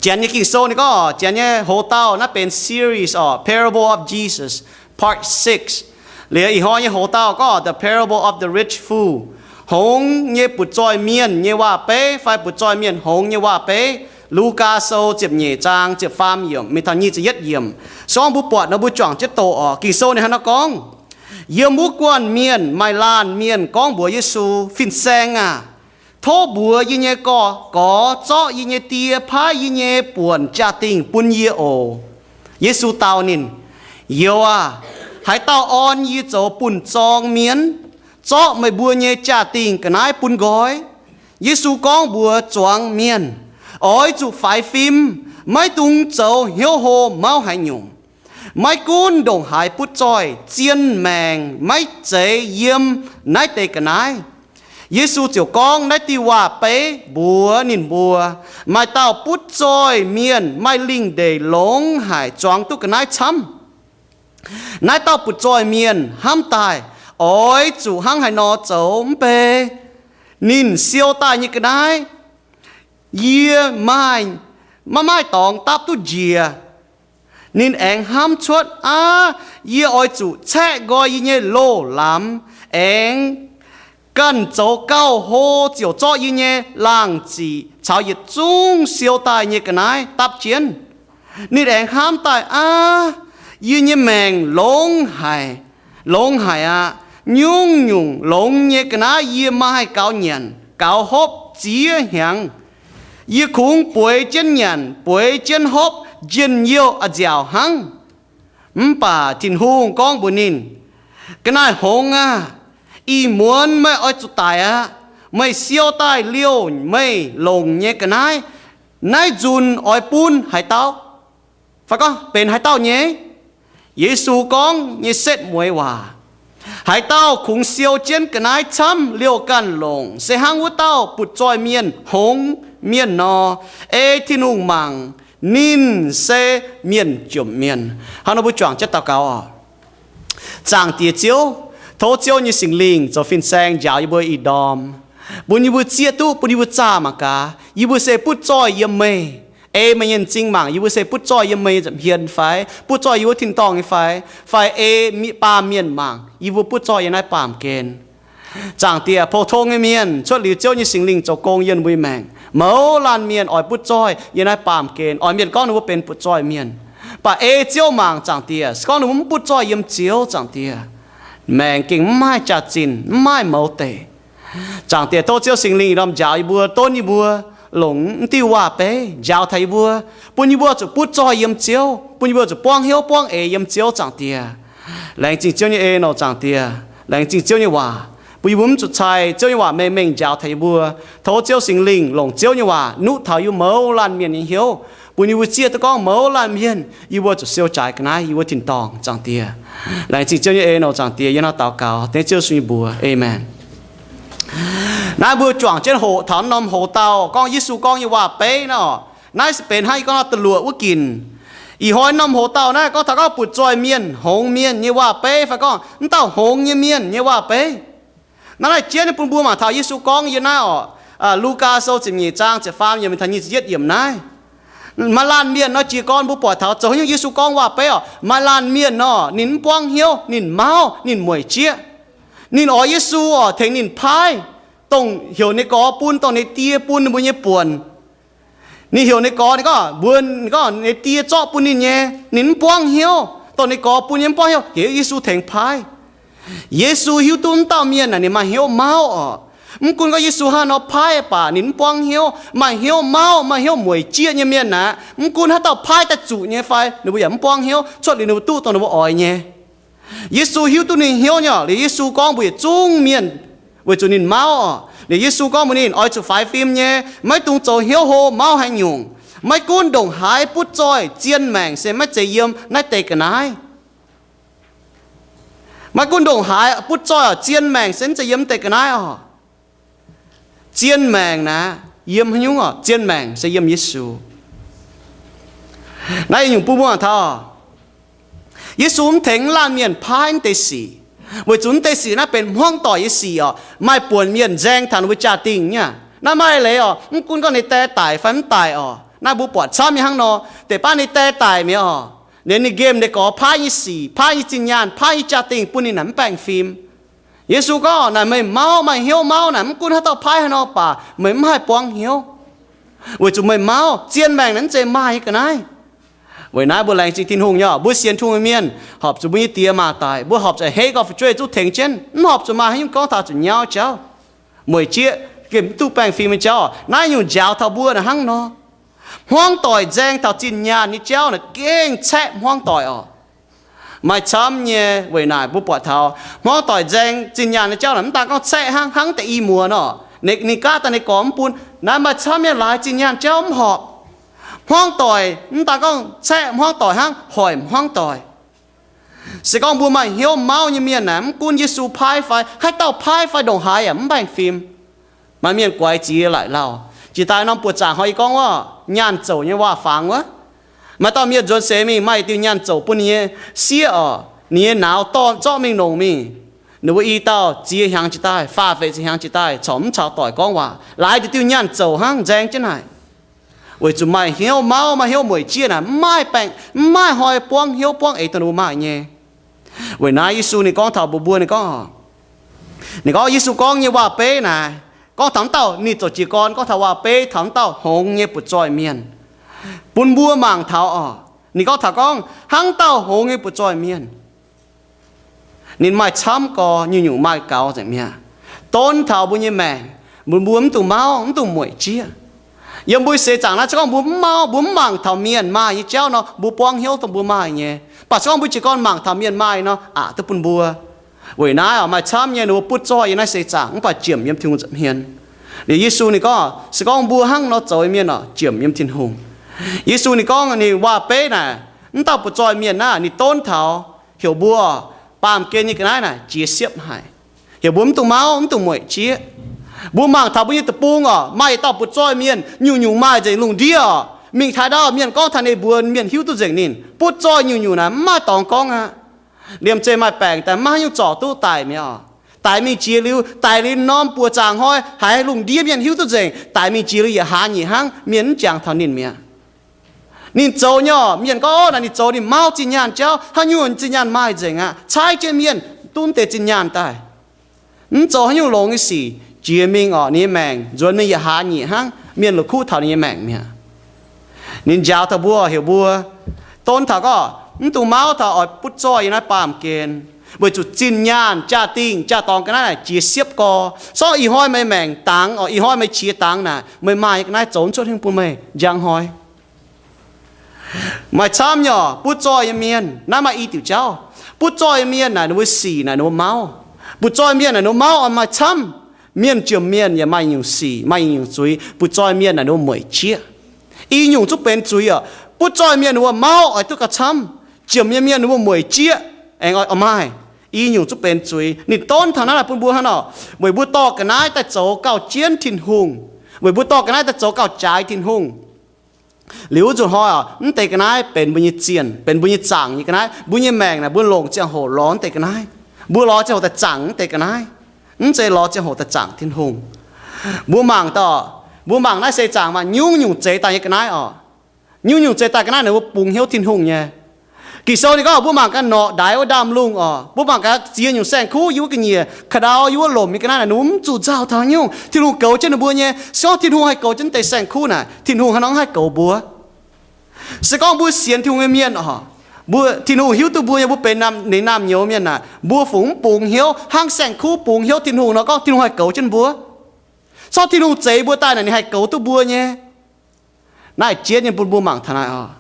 Janx nyei Ging-Sou ninh gorngv, janx nyei hoc-dauh naaiv benx series orqc, Parable of Jesus, part six. Liuz ih hnoi nyei hoc-dauh gorngv The Parable of the Rich Fool, hngongx nyei butv-zoih mienh nyei waac-beiv fai butv-zoih mienh hngongx nyei waac-beiv. Lugaa Sou ziepc nyeic zaang ziepc faam yiemc mingh taux nyic ziepc yietv yiemc. Se gorngv mbuo buatc nor mbuo juangc jienv doqc orqc. Ging-Sou ninh hnangv naaiv gorngv, Yiem wuov guanh mienh maaih laanh mienh gorngv mbuox Yesu, Fin-Saeng aah! Tov mbuox yie nyei gorx-gorx zorqv yie nyei die paaiv yie nyei buonc jaa-dingh bun yie oc. Yesu dau ninh, Youz aah! Haaix dauh orn yie zoux bun-zorng mienh, zorqv meih mbuo nyei jaa-dingh ga'naaiv bun nqoi? Yesu gorngv mbuox zuangx mienh, Oix zuqc faix fim, maiv dungx zoux hnyouv hlo mauv haaix nyungc. Maiv gunv ndongc haaix butv zoih, zien maengc maiv zeiz yiem naaiv deix ga'naaiv. Yesu ziouc gorngv naaiv diuh waac-beiv mbuox ninh mbuo, Maaih dauh butv zoih mienh maaih lingh ndeic longx haic zuangx duqv ga'naaiv camv. Naaiv dauh butv zoih mienh hnamv daaih, Oix zuqc hnangv haaix nor zoux mv bei? Ninh siou daaih nyei ga'naaiv yie maiv maaih dorngx dapv duqv njiec. Ninh aengx hnamv cuotv, Aav, yie oix zuqc caeqv nqoi yie nyei loz-lamz, aengx ganh zoux gauh hlo ziouc zorqv yie nyei laangh ziqc caux yietc zungv siou daaih nyei ga'naaiv dapv jienv. Ninh aengx hnamv daaih, Aav, yie nyei maengc longx haic, longx haic aqv. Nyungc-nyungc longx nyei ga'naaiv yie maaih gaux nyanc gaux hopv ziex hnyangx. Yie kungx bueix jienv nyanc bueix jienv hopv njien-youh a'nziaauc hnangv. Mv baac Tin-Hungh gorngv mbuox ninh, Ga'naaiv hngongx aah! Ih muonz meih oix zuqc daic aqv. Meih siou daaih liouh meih longc nyei ga'naaiv. Naaiv nzunc oix bun haaix dauh? Fai gorngv benx haaix dauh nyei? Yesu gorngv nyei setv mueiz waac, Haaix dauh kungx siou jienv ga'naaiv camv liouh ganh longc, se hnangv wuov dauh butv zoih mienh hngongx mienh nor, ei Tin-Hungh mangc, ninh se mienh jomc mienh. Hnangv nor mbuo juangc jienv daux gaux oc. Zaangc Diex Ziouv, tov Ziouv nyei Singx Lingh zoux fin-saeng njaaux yie mbuo ih ndorm, bun yie mbuo zieqv duqv, bun yie mbuo zaah mangc gaax yie mbuo se butv zoih yiem meih, ei meih nyei m'zing mangc yie mbuo se butv zoih yiem meih nyei nza'hmien fai butv zoih yiem wuov tin-dorngh nyei fai, fai ei baamh mienh mangc yie mbuo butv zoih yiem naaiv baamh gen. Zaangc Diex, pou tong nyei mienh cuotv liuz Ziouv nyei Singx Lingh zoux gong yiem mbuo nyei maengc. Mouz laanh mienh oix butv zoih yiem naaiv baamh gen, oix mienh gorngv ninh mbuo benx butv zoih mienh. Mv baac ei Ziouv mangc, Zaangc Diex, se gorngv ninh mbuo mv butv zoih yiem Ziouv, Zaangc Diex, maengc gengh mv maaih jaax-zinh, mv maaih mouz deic. Zaangc Diex, tov Ziouv Singx Lingh ih ndorm njaaux yie mbuo, donv yie mbuo, longc mv diuh waac-beiv njaaux taux yie mbuo, bun yie mbuo zuqc butv zoih yiem Ziouv, bun yie mbuo zuqc buangv hnyouv buangv eix yiem Ziouv, Zaangc Diex. Laengz zingh Ziouv nyei en oc, Zaangc Diex. Laengz zingh Ziouv nyei waac, bun yie mbuo mv zuqc cai Ziouv nyei waac mengh mengh njaaux taux yie mbuo. Tov Ziouv Singx Lingh longc Ziouv nyei waac nuqv taux yie mbuo mouz laanh mienh nyei hnyouv, bun yie mbuo zieqv duqv gorngv mouz laanh mienh yie mbuo zuqc siou jaaix ga'naaiv yie mbuo tin-dorngh, Zaangc Diex. Laengz zingh Ziouv nyei en oc, Zaangc Diex. Yie hnangv daux gaux dengv Ziouv Yesu nyei mbuox, aamen. Naaiv mbuo juangc jienv hoqc taux norm hoc-dauh gorngv Yesu gorngv nyei waac-beiv naaiv oc. Naaiv se benx hnangv yie gorngv nor da'luoqc wuov ginc. Ih hnoi norm hoc-dauh naaiv gorngv taux gorngv butv zoih mienh hngongx mienh nyei waac-beiv fai gorngv mv dauh hngongx nyei mienh nyei waac-beiv. Naaiv naaiv jienv bun mbuo mangc taux Yesu gorngv yiem naaiv oc, Lugaa Sou ziepc nyeic zaang ziepc faam yiemc taux nyic ziepc yietv yiemc naaiv. Maaih laanh mienh nor, jiez gorn mbuo buatc taux zoux haaix nyungc Yesu gorngv waac-beiv oc, maaih laanh mienh nor, ninh mv buangv hnyouv, ninh mauv, ninh mueic jieqv. Ninh oix Yesu oc tengx ninh paaiv, dongh heuc ninh gorx bun, dongh ninh die bun ninh mbuo nyei buonc. Ninh heuc ninh gorx, ninh gorngv, mbuox ninh gorngv ninh die zorqv bun ninh nyei, ninh mv buangv hnyouv, dongh ninh gorx bun nyei mv buangv hnyouv, heuc Yesu tengx paaiv. Yesu hiuv duqv mv dauh mienh naaic ninh maaih hnyouv mauv oc. Mv gunv gorngv Yesu hnangv nor paaiv baac ninh mv buangv hnyouv, maaih hnyouv mauv, maaih hnyouv mueic jieqv nyei mienh aqv. Mv gunv haaix dauh paaiv daaih zuqc nyei fai, ninh mbuo yaac mv buangv hnyouv, cuotv liuz ninh mbuo duqv dongh ninh mbuo oix nyei. Yesu hiuv duqv ninh hnyouv nyei oc. Liuz Yesu gorngv mbuox yietc zungv mienh, weic zuqc ninh mauv oc. Liuz Yesu gorngv mbuox ninh, oix zuqc faix fim nyei, maiv dungx zoux hnyouv hlo mauv haaix nyungc. Maiv gunv ndongc haaix butv zoih, zien maengc se maiv zeiz yiem naaiv deix ga'naaiv. Maiv gunv ndongc haaix butv zoih oc, zien maengc se mv zeiz yiem naaiv deix ga'naaiv oc. Zien maengc naaiv yiem haaix nyungc oc? Zien maengc se yiem Yesu. Naaiv nyungc bun mbuo mangc taux, Yesu mv tengx laanh mienh paaiv mv deix sic, weic zuqc mv deix sic naaiv benx hmuangv doic nyei sic oc, maaih buonc mienh nzaeng taux ninh mbuo jaa-dingh nyei aqv. Naaiv maaih leiz oc, mv gunv gorngv ninh die daic fai mv daic oc, Naaiv mbuo buatc camv nyei hnangv nor, deix baav ninh die daic mi'aqv oc. Ninh, ninh nqemh ninh gorx paaiv nyei sic, paaiv nyei zinh nyaanh, paaiv nyei jaa-dingh bun ninh naaic mv baengh fim. Yesu gorngv naaic, meih mauv, maaih hnyouv mauv naaic, mv gunv haaix dauh paaiv haaix nor baac meih mv haih buangv hnyouv, weic zuqc meih mauv. Zien maengc naaic mv zeiz maaih nyei ga'naaiv. Weic naaiv mbuo laengz zingh Tin-Hungh nyei oc. Mbuo sienx Tin-Hungh nyei mienh horpc zuqc mbuo nyei die maa daic, mbuo horpc zuqc a'hneiv gauh fu'jueiv zuqc tengx jienv, mv horpc zuqc maaih haaix nyungc gorngv taux zuqc nyauv jauv, mueic jieqv, gemh duqv baengh fim nyei jauv. Naaiv nyungc njaaux taux mbuo naaic hnangv nor. Hmuangv doic nzaeng taux zinh nyaanh nyei jauv naaic gengh caeqv hmuangv doic oc. Maaih camv nyei weic naaic mbuo buatc taux hmuangv doic nzaeng zinh nyaanh nyei jauv naaic mv daan gorngv caeqv hnangv, hnangv deix i muoz nor, ninh, ninh gaav daaih ninh gorx mv bun. Naaiv maaih camv nyei laaix zinh nyaanh jauv mv horpc. Hmuangv doic mv daan gorngv caeqv hmuangv doic hnangv, hoic hmuangv doic. Se gorngv mbuo maaih hnyouv mauv nyei mienh naaic, mv gunv Yesu paaiv fai haaix dauh paaiv fai ndongc haaix yaac mv baengh fim. Maaih mienh guaix ziex laaic lauh. Jiex daaih norm buoz zaangc hnoi yie gorngv wuov nyaanh zouc nyei waac-fangx wuov. Maaih dauh mienh nzuonx seix mingh maaih diuh nyaanh zouc bun ninh nyei sieqv oc, ninh nyei nauz dorh zorqv mingh longc mingh. Ninh mbuo i dauh ziex hnyangx jiex daaih, faah feix ziepc hnyangx jiex daaih corc mv caux doic gorngv waac. Laaix diuh diuh nyaanh zouc hnangv nzaeng jienv haic. Weic zuqc maaih hnyouv mauv, maaih hnyouv mueic jieqv naaic, mv maaih baengh, mv maaih hnoi buangv hnyouv buangv eix dongh ninh mbuo maaih nyei. Weic naaiv Yesu ninh gorngv taux mbuox mbuo, ninh gorngv, ninh gorngv Yesu gorngv nyei waac-beiv naaic, gorngv taux wuov dauh, ninh zoux jiez gorn gorngv taux waac-beiv taux wuov dauh hngongx nyei butv-zoih mienh, bun mbuo mangc taux oc. Ninh gorngv taux gorngv hnangv dauh hngongx nyei butv-zoih mienh, ninh maaih camv gorx, nyungc-nyungc maaih gaux nzengc mi'aqv. Donv taux mbuo nyei maengc, mbuo, mbuo mv dungx mauv, mv dungx mueic jieqv. Yiem mbuo seix zaangc naaiv, se gorngv mbuo mv mauv, mbuo mv mangc taux mienh maaih nyei jauv nor, mbuo buangv hnyouv dongh mbuo maaih nyei. Mv baac se gorngv mbuo jiez gorn mangc taux mienh maaih nor, aqc duqv bun mbuo. Weic naaiv oc, maaih camv nyei ninh mbuo butv zoih yiem naaiv seix zaangc mv baac jiem yiem Tin-Hungh nza'hmien. Liuz Yesu ninh gorngv, se gorngv mbuo hnangv nor zoux nyei mienh oc, jiem yiem Tin-Hungh. Yesu ninh gorngv ninh waac-beiv naaic, mv dauh butv zoih mienh naaiv ninh donv taux heuc mbuo baamh gen nyei ga'naaiv naaic jiex siepv haic, heuc mbuo mv dungx mauv, mv dungx mueic jieqv. Mbuo mangc taux mbuo nyei deic-bung oc, maaih yietc dauh butv zoih mienh nyungc-nyungc maaih nzengc lungh ndiev oc. Mingh taux ndau mienh gorngv taux ninh mbuox mienh hiuv duqv nzengc ninh. Butv zoih nyungc-nyungc naaic mv maaih dorngx gorngv aqv. Liemh zeih maaih baengc daaih maiv haaix nyungc zorc duqv daic mi'aqv oc. Daic mingh jiex liuz, daic liuz norm buoz zaangc hnoi haiz lungh ndiev mienh hiuv duqv nzengc. Daic mingh jiex liuz yietc hlaax nyeic hnangv mienh mv jangx taux ninh mi'aqv. Ninh zoux nyei oc, mienh gorngv, Ov, naaic ninh zoux ninh mauv zinh nyaanh jauv, haaix nyungc zinh nyaanh maaih nzengc aqv. Caaiv jienv mienh duqv deix zinh nyaanh daaih, mv zoux haaix nyungc longx nyei sic, jiex mingh oc, ninh nyei maengc nzuonx mingh yietc hlaax nyeic hnangv, mienh la'kuqv taux ninh nyei maengc mi'aqv. Ninh njaaux taux mbuo, heuc mbuo donv taux gorngv mv dungx mauv taux oix butv zoih yiem naaiv baamh gen, weic zuqc zinh nyaanh, jaa-dingh, jaa-dorngx ga'naaiv naaic jiex siepv gorx. Sorng ih hnoi meih maengc dangx oc, ih hnoi meih qiex dangx naaic, meih maaih nyei ga'naaiv zoux mv cuotv hingv bun meih njang hnoi. Maaih camv nyei oc, butv zoih nyei mienh. Naaiv maaih i diuc jauv. Butv zoih nyei mienh naaic ninh mbuo sic naaic ninh mbuo mauv. Butv zoih mienh naaic ninh mbuo mauv oix maaih camv. Mienh jomc mienh yaac maaih nyungc sic, maaih nyungc zuiz. Butv zoih mienh naaic ninh mbuo mueic jieqv. I nyungc zungv benx zuiz oc. Butv zoih mienh ninh mbuo mauv oix duqv gauh camv. Jomc nyei mienh ninh mbuo mueic jieqv, aengx oix maaih. I nyungc zungv benx zuiz. Ninh donv taux naaiv naaic bun mbuo hnangv nor, weic mbuo dorh ga'naaiv daaih zoux gauh jienv Tin-Hungh, weic mbuo dorh ga'naaiv daaih zoux gauh jaaix Tin-Hungh. Liuz wuov nzunc hnoi oc, mv deix ga'naaiv benx mbuo nyei zienh, benx mbuo nyei zaangc nyei ga'naaiv. Mbuo nyei maengc naaic mbuo longc ziangh hoc lorz mv deix ga'naaiv. Mbuo lorz ziangh hoc daaih zaangc mv deix ga'naaiv, mv zeiz lorz ziangh hoc daaih zaangc Tin-Hungh. Mbuo mangc daaih, mbuo mangc naaiv seix zaangc maaih nyungc-nyungc zeix daaih nyei ga'naaiv oc. Nyungc-nyungc zeix daaih ga'naaiv naaic mbuo bungx hnyouv Tin-Hungh nyei. Ging-Sou ninh gorngv mbuo mangc gaax norqc ndaix wuov ndaamv-lungh oc, mbuo mangc gaax ziex nyungc saeng-kuv yiem wuov ga'nyiec, ka'ndau yiem wuov lomc nyei ga'naaiv naaic ninh mbuo mv zuqc nzauh taux haaix nyungc. Tin-Hungh goux jienv ninh mbuo nyei. Se gorngv Tin-Hungh haih goux jienv deix saeng-kuv naaic, Tin-Hungh hnangv nor mv haih goux mbuo. Se gorngv mbuo sienx Tin-Hungh nyei mienh oc, mbuo, Tin-Hungh hiuv duqv mbuo nyei, mbuo benx naamh, ninh naamh nyouz mienh naaic, mbuo fungc mv bungx hnyouv hnangv saeng-kuv bungx hnyouv Tin-Hungh nor gorngv Tin-Hungh haih goux jienv mbuo. Se gorngv Tin-Hungh zeix mbuo daaih naaic ninh haih goux duqv mbuo nyei. Naaiv jienv nyei bun mbuo mangc taux naaic oc.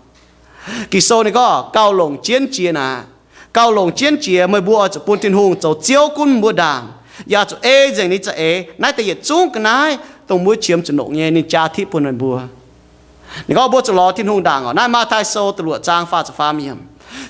Ging-Sou ninh gorngv gauh longc jienv jiex naaic, gauh longc jienv jiex meih mbuo oix zuqc bun Tin-Hungh zoux Ziouv gunv mbuo ndaangc, yaac zuqc ei nzengc ninh za'eix. Naaiv deix yietc zungv ga'naaiv dongh mbuo qiemx zuqc longc nyei ninh jaa tipv bun meih mbuo. Ninh gorngv mbuo zuqc lorz Tin-Hungh ndaangc oc. Naaiv Matv^taai Sou da'luoqc zaang faah ziepc faam yiemc.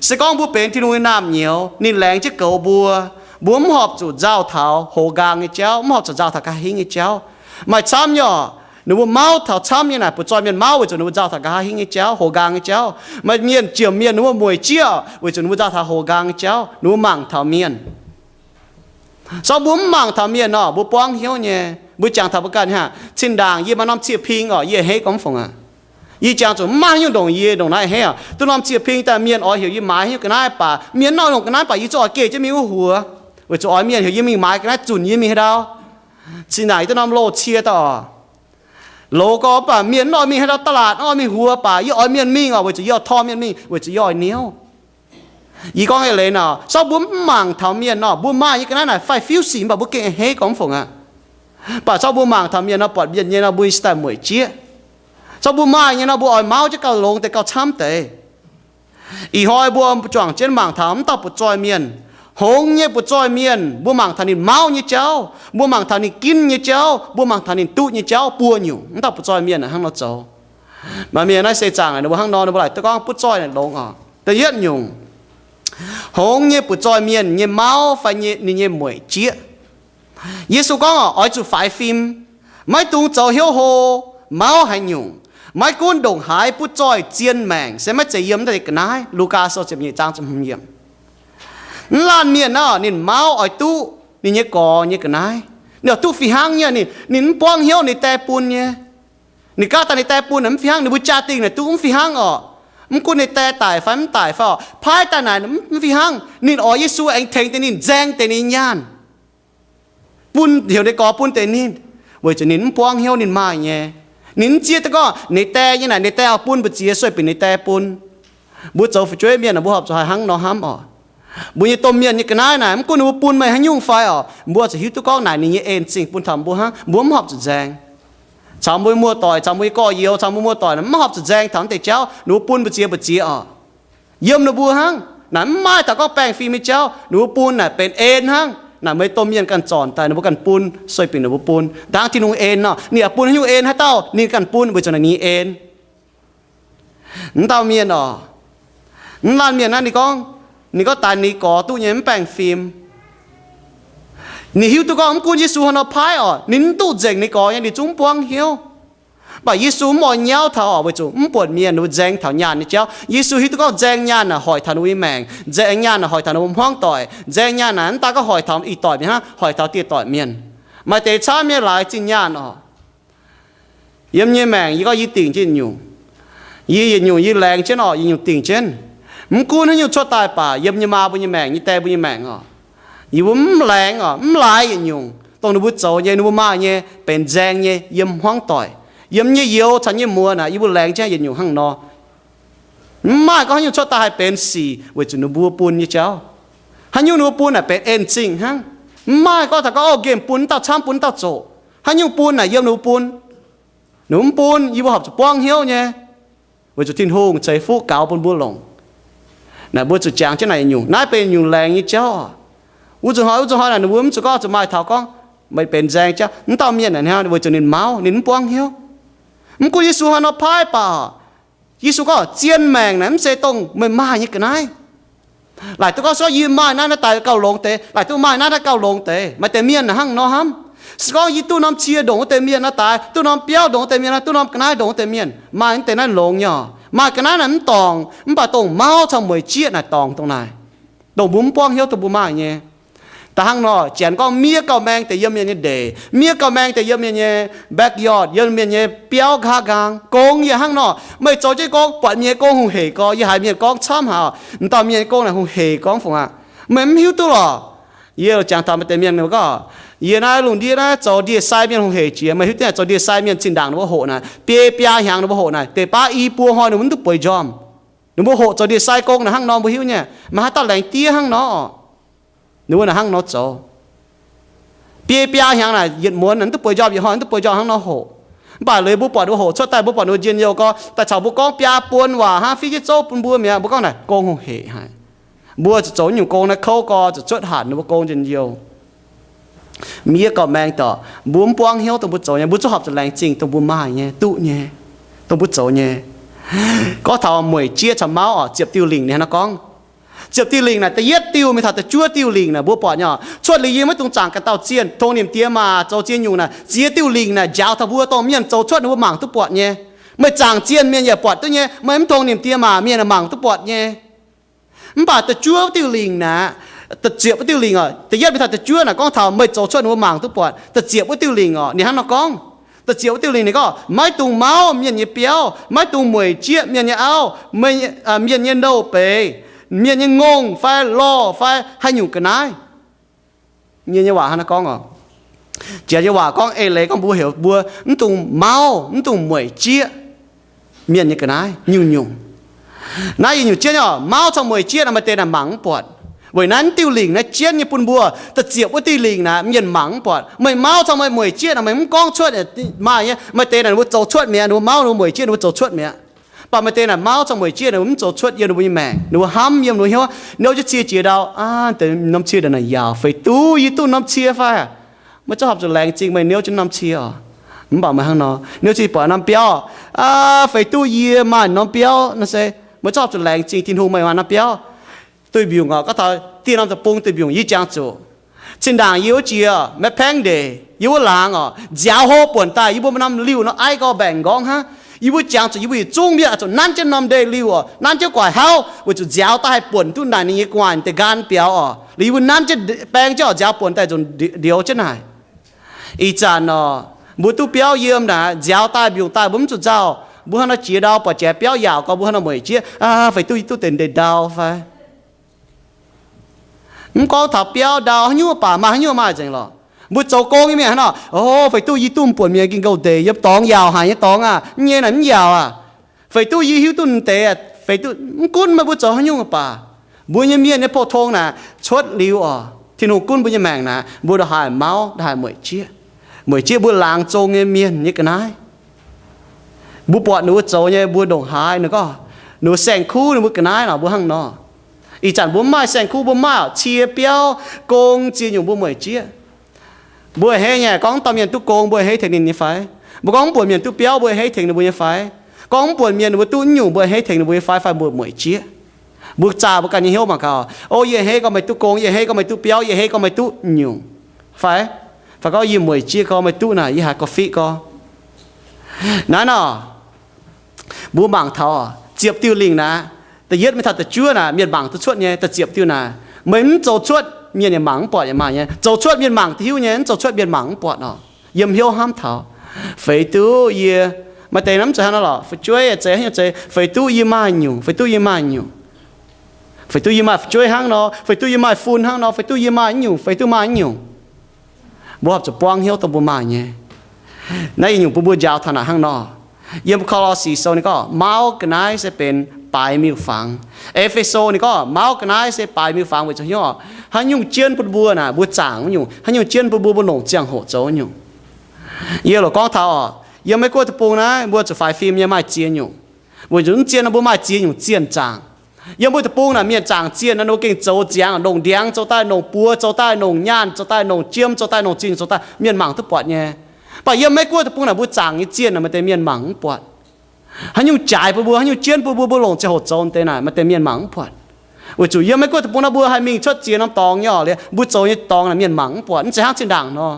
Se gorngv mbuo benx Tin-Hungh nyei naamh nyouz, ninh laengz jienv goux mbuo, mbuo mv horpc zuqc nzauh taux hoz nqaang nyei jauv, mv horpc zuqc nzauh taux nqa'haav hingv nyei jauv. Maaih camv nyei oc, ninh mbuo mauv taux camv nyei naaic, butv zoih mienh mauv weic zuqc ninh mbuo nzauh taux nqa'haav hingv nyei jauv, hoz nqaang nyei jauv. Maaih mienh jiem mienh ninh mbuo mueic jieqv weic zuqc ninh mbuo nzauh taux hoz nqaang nyei jauv. Ninh mbuo mangc taux mienh. Se gorngv mbuo mv mangc taux mienh nor, mbuo buangv hnyouv nyei. Mbuo jangx taux mbuo ganh hnangv. Zinh ndaangc yie maaih norm cie-ping oc, yie a'hneiv gorngv mv fungc aqv. Yie jangx zuqc mv maaih haaix nyungc ndongc yie ndongc naaiv a'hneiv oc. Duqv norm ziec ping daaih mienh oix heuc yie maaiz haaix nyungc ga'naaiv baac mienh nor ndongc ga'naaiv baac yie zungv oix geh jienv mingh wuov huox, weic zuqc oix mienh heuc yie mingh maaiz ga'naaiv zunc yie mingh haaix ndau. Cingx naaic yie duqv norm loz-cie daaih oc. Loz gorx mv baac mienh mv oix mingh haaix ndau ตลาด, mv oix mingh huox baac yie oix mienh mingh oc, weic zuqc yie oix tor mienh mingh, weic zuqc yie oix hnyouv. Yie gorngv eix leiz nor, zorqv mbuo mv mangc taux mienh nor, mbuo maaih nyei ga'naaiv naaic faix-fiuv sic mv baac mbuo gengh a'hneiv gorngv mv fongc aqv. Mv baac zorqv mbuo mangc taux mienh nor, buatc mienh nyei nor mbuo nyei sin daaih mueic jieqv. Zorqv mbuo maaih nyei nor mbuo oix mauv jienv gauh longx deix gauh camv deix. Ih hnoi mbuo juangc jienv mangc taux mv dauh butv-zoih mienh. Hngongx nyei butv-zoih mienh, mbuo mangc taux ninh mauv nyei jauv, mbuo mangc taux ninh ginv nyei jauv, mbuo mangc taux ninh duqv nyei jauv buo nyungc. Mv dauh butv-zoih mienh hnangv nor zoux. Maaih mienh naaiv seix zaangc naaic ninh mbuo hnangv nor, ninh mbuo laaic duqv gorngv butv-zoih naaic longx oc. Da'yietv nyungc, hngongx nyei butv-zoih mienh nyei mauv fai ninh nyei mueic jieqv. Yesu gorngv oc, oix zuqc faix fim, maiv dungx zoux hnyouv hlo, mauv haaix nyungc, maiv gunv ndongc haaix butv-zoih zien maengc se maiv zeiz yiem deix ga'naaiv. Lugaa Sou ziepc nyeic zaang ziepc hmz yiemc. Mv laanh mienh nor, ninh mauv oix duqv ninh nyei gorx nyei ga'naaiv. Ninh oix duqv fih hnangv nyei, ninh, ninh mv buangv hnyouv ninh die bun nyei. Ninh gaav daaih ninh die bun naaic mv fih hnangv, ninh mbuo jaa-dingh naaic duqv mv fih hnangv oc. Mv gunv ninh die daic fai mv daic fai oc, paaiv daaih naaic mv, mv fih hnangv. Ninh oix Yesu aengx tengx deix ninh, nzaeng deix ninh nyaanh, bun, heuc ninh gorx bun deix ninh, weic zuqc ninh mv buangv hnyouv ninh maaih nyei. Ninh mv zieqv duqv gorngv ninh die nyei naaic, ninh die oix bun mbu'ziex sueih binc ninh die bun. Mbuo zoux fu'jueiv mienh, mbuo horpc zuqc haih hnangv nor hnamv oc. Mbuo nyei domh mienh nyei ga'naaiv naaic, mv gunv ninh mbuo bun meih haaix nyungc fai oc, mbuo zuqc hiuv duqv gorngv naaic ninh nyei en zingh bun taux mbuo hnangv, mbuo mv horpc zuqc nzaeng. Caux mbuo muoz-doic, caux mbuo nyei gorx-youz, caux mbuo muoz-doic naaic, mv horpc zuqc nzaeng taux naaiv deix jauv. Ninh mbuo bun mbu'ziex mbu'ziex oc, yiem ninh mbuo hnangv. Naaic mv maaih taux gorngv baengh fim nyei jauv, ninh mbuo bun naaic benx en hnangv. Naaic meih domh mienh ganh zornc daaih, ninh mbuo ganh bun, sueih binc ninh mbuo bun. Dangv Tin-Hungh en nor, ninh yaac bun haaix nyungc en haaix dauh ninh ganh bun, weic zuqc naaic ninh nyei en. Mv dauh mienh oc, mv laanh mienh naaiv ninh gorngv, ninh gorngv daix ninh gorx duqv nyei mv baengh fim. Ninh hiuv duqv gorngv mv gunv Yesu hnangv nor paaiv oc, ninh mv duqv nzengc ninh gorx nyei, ninh zungv mv buangv hnyouv. Mv baac Yesu mv oix nyauv taux oc, weic zuqc mv buatc mienh ninh mbuo nzaeng taux nyaanh nyei jauv. Yesu hiuv duqv gorngv nzaeng nyaanh naaic hoic taux ninh mbuo nyei maengc, nzaeng nyaanh naaic hoic taux ninh mbuo hmuangv doic, nzaeng nyaanh naaic mv daaih gorngv hoic taux ih doic mienh hnangv, hoic taux dieh doic mienh. Maaih deix camv nyei laaix zinh nyaanh oc. Yiem nyei maengc yie gorngv yie dingc jienv nyungc. Yie yietc nyungc yie laengz jienv oc, yietc nyungc dingc jienv. Mv gunv haaix nyungc cuotv daaih baac yiem nyei maa mbuo nyei maengc, nyei die mbuo nyei maengc oc, yie mbuo mv laengz oc, mv laaix yietc nyungc dongh ninh mbuo zoux nyei, ninh mbuo maaih nyei, benx nzaeng nyei yiem hmuangv doic. Yiem nyei youz caux nyei muoz naaic yie mbuo laengz jienv yietc nyungc hnangv nor. Mv maaih gorngv haaix nyungc cuotv daaih haih benx sic weic zuqc ninh mbuo bun nyei jauv. Haaix nyungc ninh mbuo bun naaic benx en zingh hnangv. Mv maaih gorngv taux gorngv, o, nqemh bun dauh camv, bun dauh zoqc. Haaix nyungc bun naaic yiem ninh mbuo bun. Ninh mbuo mv bun, yie mbuo horpc zuqc buangv hnyouv nyei, weic zuqc Tin-Hungh ceix fuqv gaux bun mbuo longc. Naaic mbuo zuqc jangx jienv naaic yietc nyungc. Naaiv benx yietc nyungc laengz nyei jauv. Wuov nzunc hnoi, wuov nzunc hnoi naaic ninh mbuo mv zuqc gorngv zuqc maaih taux gorngv meih benx nzaeng jauv. Mv dauh mienh naaic hnangv, weic zuqc ninh mauv, ninh mv buangv hnyouv. Mv gunv Yesu haaix nor paaiv baac, Yesu gorngv zien maengc naaic mv zeiz dongh meih maaih nyei ga'naaiv. Laaic duqv gorngv se gorngv yie maaih naaiv, naaiv daaih gauh longx deix. Laaic duqv maaih naaiv, naaiv gauh longx deix. Maaih deix mienh naaic hnangv nor hnamv. Se gorngv yie duqv norm cie ndongc wuov deix mienh naaiv daaih, duqv norm biauv ndongc wuov deix mienh, duqv norm ga'naaiv ndongc wuov deix mienh, maaih naaiv deix naaiv longx nyei oc. Maaih ga'naaiv naaic mv dorngc, mv baac dongh mauv caux mueic jieqv naaic dorngc dongh naaic, dongh mbuo mv buangv hnyouv, dongh mbuo maaih nyei. Da'hnangv nor, janx gorngv miev gauh maeng deix yiem mienh nyei ndeic, miev gauh maeng deix yiem mienh nyei backyard, yiem mienh nyei biauv nqa'haav nqaang. Gong yaac hnangv nor, meih zoux jienv gong, buatc mienh nyei gong hungh heic gorx, yie haiz mienh gorngv camv haic oc, m'dauh mienh nyei gong naaic hungh heic gorngv fungc aqv. Meih mv hiuv duqv lorqc. Yie jangx taux maaih deix mienh gorngv, yie naaiv lungh ndiev naaiv zoux ndie-sai mienh hungh heic jiex. Meih hiuv duqv naaic zoux ndie-sai mienh zinh ndaangc ninh mbuo hoqc naaic, biei biaa hnyangx ninh mbuo hoqc naaic, deix baav i buo hnoi ninh mbuo mv duqv bueix njormh. Ninh mbuo hoqc zoux ndie-sai gong naaic hnangv nor mbuo hiuv nyei. Maaih haaix dauh laengz diev hnangv nor? Ninh mbuo naaic hnangv nor zoux. Biei biaa hnyangx naaic yietc muonz naaic mv duqv bueix njormh, yietc hnoi mv duqv bueix njormh hnangv nor hoqc. Mv baac liuz mbuo buatc ninh mbuo hoqc cuotv daaih, mbuo buatc ninh mbuo njien-youh gorx, daaih caux mbuo gorngv biaa buonc waac hnangv, fiev jienv zouv bun mbuo mi'aqv. Mbuo gorngv naaic gong hungh heic haic. Mbuo zuqc zoux nyungc gong naaiv kouv gorx zuqc cuotv hatc ninh mbuo gong njien-youh. Miev gauh maeng dorc, mbuo mv buangv hnyouv dongh mbuo zoux nyei, mbuo zungv horpc zuqc laengz zingh dongh mbuo maaih nyei, duqv nyei, dongh mbuo zoux nyei. Gorngv taux mueic jieqv caux mauv oc, ziepc diuh lingc ninh hnangv nor gorngv. Ziepc diuh lingc naaic da'yietv diuh mingh taux da'juov diuh lingc naaic mbuo buatc nyei oc. Cuotv liuz yie maiv dungx zaangc ganh dauh zienh, tongx nimc die maac zoux zienh nyungc naaic, ziex diuh lingc naaic njaaux taux mbuo dongh mienh zoux cuotv ninh mbuo mangc duqv buatc nyei. Meih zaangc zienh mienh yaac buatc duqv nyei, meih mv tongx nimc die maac mienh mangc duqv buatc nyei. Mv baac da'juov diuh lingc naaic, da'ziepc wuov diuh lingc oc, da'yietv mingh taux da'juov naaic gorngv taux meih zoux cuotv ninh mbuo mangc duqv buatc. Da'ziepc wuov diuh lingc oc, ninh hnangv nor gorngv, Da'ziepc wuov diuh lingc ninh gorngv, maiv dungx mauv mienh nyei biauv, maiv dungx mueic jieqv mienh nyei auv, mienh nyei nouh beiz, mienh nyei ngongh fai lorh fai haaix nyungc ga'naaiv. Mienh nyei waac hnangv naaiv gorngv oc. Janx nyei waac gorngv eix leiz gorngv mbuo heuc mbuo mv dungx mauv, mv dungx mueic jieqv mienh nyei ga'naaiv nyungc-nyungc. Naaiv yietc nyungc jienv oc, mauv caux mueic jieqv naaic maaih deix naaic mangc mv buatc. Weic naaiv diuh lingc naaiv jienv nyei bun mbuo, da'ziepc wuov diuh lingc naaic mienh mangc mv buatc. Meih mauv caux meih mueic jieqv naaic meih mv gorngv cuotv, maaih nyei, maaih deix naaic ninh mbuo zoux cuotv mi'aqv, ninh mbuo mauv ninh mbuo mueic jieqv ninh mbuo zoux cuotv mi'aqv. Mv baac maaih deix naaic mauv caux mueic jieqv ninh mbuo mv zoux cuotv yiem ninh mbuo nyei maengc, ninh mbuo hnamv yiem ninh mbuo hnyouv, nouz jienv cie jiex ndau, aa, deix norm cie ndau naaic yaauc, feix duqv yie duqv norm cie fai? Meih zorqv horpc zuqc laengz zingh meih niouv jienv norm cie oc. Mv baac meih hnangv nor, niouv cie buatc norm biauv, aa, feix duqv yie maaih norm biauv nor se, meih zorqv horpc zuqc laengz zingh Tin-Hungh meih maaih norm biauv. Duih mbiungc oc, gorngv taux dieh norm deic-bung duih mbiungc yie jangx zuqc. Cin-ndaangc yie wuov jiex maiv paengv ndeic, yie wuov laangz oc, nziaaux hlo buonc daaih, yie mbuo maaih norm liuh nor aiv gau mbaengc nqorngv hnangv. Yie mbuo jangx zuqc yie mbuo yietc zungv mienh oix zuqc nanv jienv norm ndeic-liuh oc, nanv jienv guaax hlauv weic zuqc nziaaux daaih haih buonc duqv naaic ninh nyei gu'nguaaic deix nqaan biaux oc. Liuz yie mbuo nanv jienv baeng jienv oc, nziaaux buonc daaih zuqc ndioux jienv naaic. Ih zanc oc, mbuo duqv biauv yiem naaic, nziaaux daaih mbiungc daaih mbuo mv zuqc nzauh. Mbuo hnangv nor jiex ndau buatc jaaix biauv yaauc gau, mbuo hnangv nor mueic jieqv, aa, feix duqv yie duqv deix ndeic ndau fai? Mv gorngv taux biauv ndau haaix nyungc baac maaih haaix nyungc maaih nzengc lorqc. Mbuo zoux gong nyei mienh hnangv nor, o, feix duqv yie duqv buonc mienh ging gouh ndeic yiem dorngx yaauc haic nyei dorngx aah, mv nyei naaic mv yaauc aac. Feix duqv yie hiuv duqv deix, feix duqv mv gunv meih mbuo zoux haaix nyungc baac, mbuo nyei mienh nyei pou-tong naaic cuotv liuz oc, Tin-Hungh gunv mbuo nyei maengc naaic, mbuo ndongc haaix mauv, ndongc haaix mueic jieqv. Mueic jieqv mbuo laangz zong nyei mienh nyei ga'naaiv. Mbuo buatc ninh mbuo zoux nyei, mbuo ndongc haaix ninh gorngv, ninh mbuo saeng-kuv ninh mbuo ga'naaiv nor, mbuo hnangv nor. Ih zanc mbuo mv maaih saeng-kuv, mbuo mv maaih cie biauv gong ziex nyungc mbuo mueic jieqv. Mbuo a'hneiv nyei gorngv dauh mienh duqv gong, mbuo a'hneiv tengx ninh nyei fai? Mbuo gorngv mv buonc mienh duqv biauv, mbuo a'hneiv tengx ninh mbuo nyei fai? Gorngv mv buonc mienh ninh mbuo duqv nyungc, mbuo a'hneiv tengx ninh mbuo nyei fai, fai mbuo mueic jieqv? Mbuo zaah mbuo ganh nyei hnyouv mangc gaax, o, yie a'hneiv gorngv meih duqv gong, yie a'hneiv gorngv meih duqv biauv, yie a'hneiv gorngv meih duqv nyungc fai? Fai gorngv yie mueic jieqv gorngv meih duqv naaic, yie haiz gorngv fiqv gorngv. Naaiv nor, mbuo mangc taux ziepc diuh lingc naaic, da'yietv mingh taux da'juov naaic, mienh mangc duqv cuotv nyei. Da'ziepc diuh naaic, meih mv zoux cuotv, mienh yaac mangc mv buatc yaac maaih nyei. Zoux cuotv mienh mangc duqv hiuv nyei, mv zoux cuotv mienh mangc mv buatc nor. Yiem hnyouv hnamv taux, feix duqv yie, maaih deix mv zeiz hnangv nor lorqc, fu'jueiv zeiz haaix nyungc zeiz, feix duqv yie maaih nyungc, feix duqv yie maaih nyungc, feix duqv yie maaih fu'jueiv hnangv nor, feix duqv yie maaih fun hnangv nor, feix duqv yie maaih nyungc, feix duqv maaih nyungc. Mbuo horpc zuqc buangv hnyouv dongh mbuo maaih nyei. Naaiv yietc nyungc bun mbuo njaaux taux naaic hnangv nor. Yiem Ko^lo^si Sou ninh gorngv, mauv ga'naaiv se benx baaix miuc-fangx. E^fe^so ninh gorngv, mauv ga'naaiv se baaix miuc-fangx weic zuqc hnyouv oc, haaix nyungc jienv bun mbuo naaic mbuo zaangc wuov nyungc, haaix nyungc jienv bun mbuo mbuo longc ziangh hoc zoux wuov nyungc. Yie loc gorngv taux oc, yiem Meiv Guoqv deic-bung naaiv mbuo zuqc faix fim nyei maaih ziex nyungc. Weic zuqc mv zien nor mbuo maaih ziex nyungc zienh zaangc. Yiem mbuo deic-bung naaic mienh zaangc zienh nor ninh mbuo gengh zoux ziangx, nongc ndiangx zoux daaih, nongc buoz zoux daaih, nongc nyaanh zoux daaih, nongc jiem zoux daaih, nongc zienh zoux daaih, mienh mangc duqv buatc nyei. Mv baac yiem Meiv Guoqv deic-bung naaic mbuo zaangc nyei zienh naaic maaih deix mienh mangc mv buatc. Haaix nyungc jaaix bun mbuo, haaix nyungc jienv bun mbuo, mbuo longc ziangh hoc zoux deix naaic maaih deix mienh mangc mv buatc. Weic zuqc yiem Meiv Guoqv deic-bung naaiv mbuo haih mingh cuotv ziex norm dorngx nyei oc, liuz mbuo zoux nyei dorngx naaic mienh mangc mv buatc, mv zeiz hnangv zinh ndaangc nor.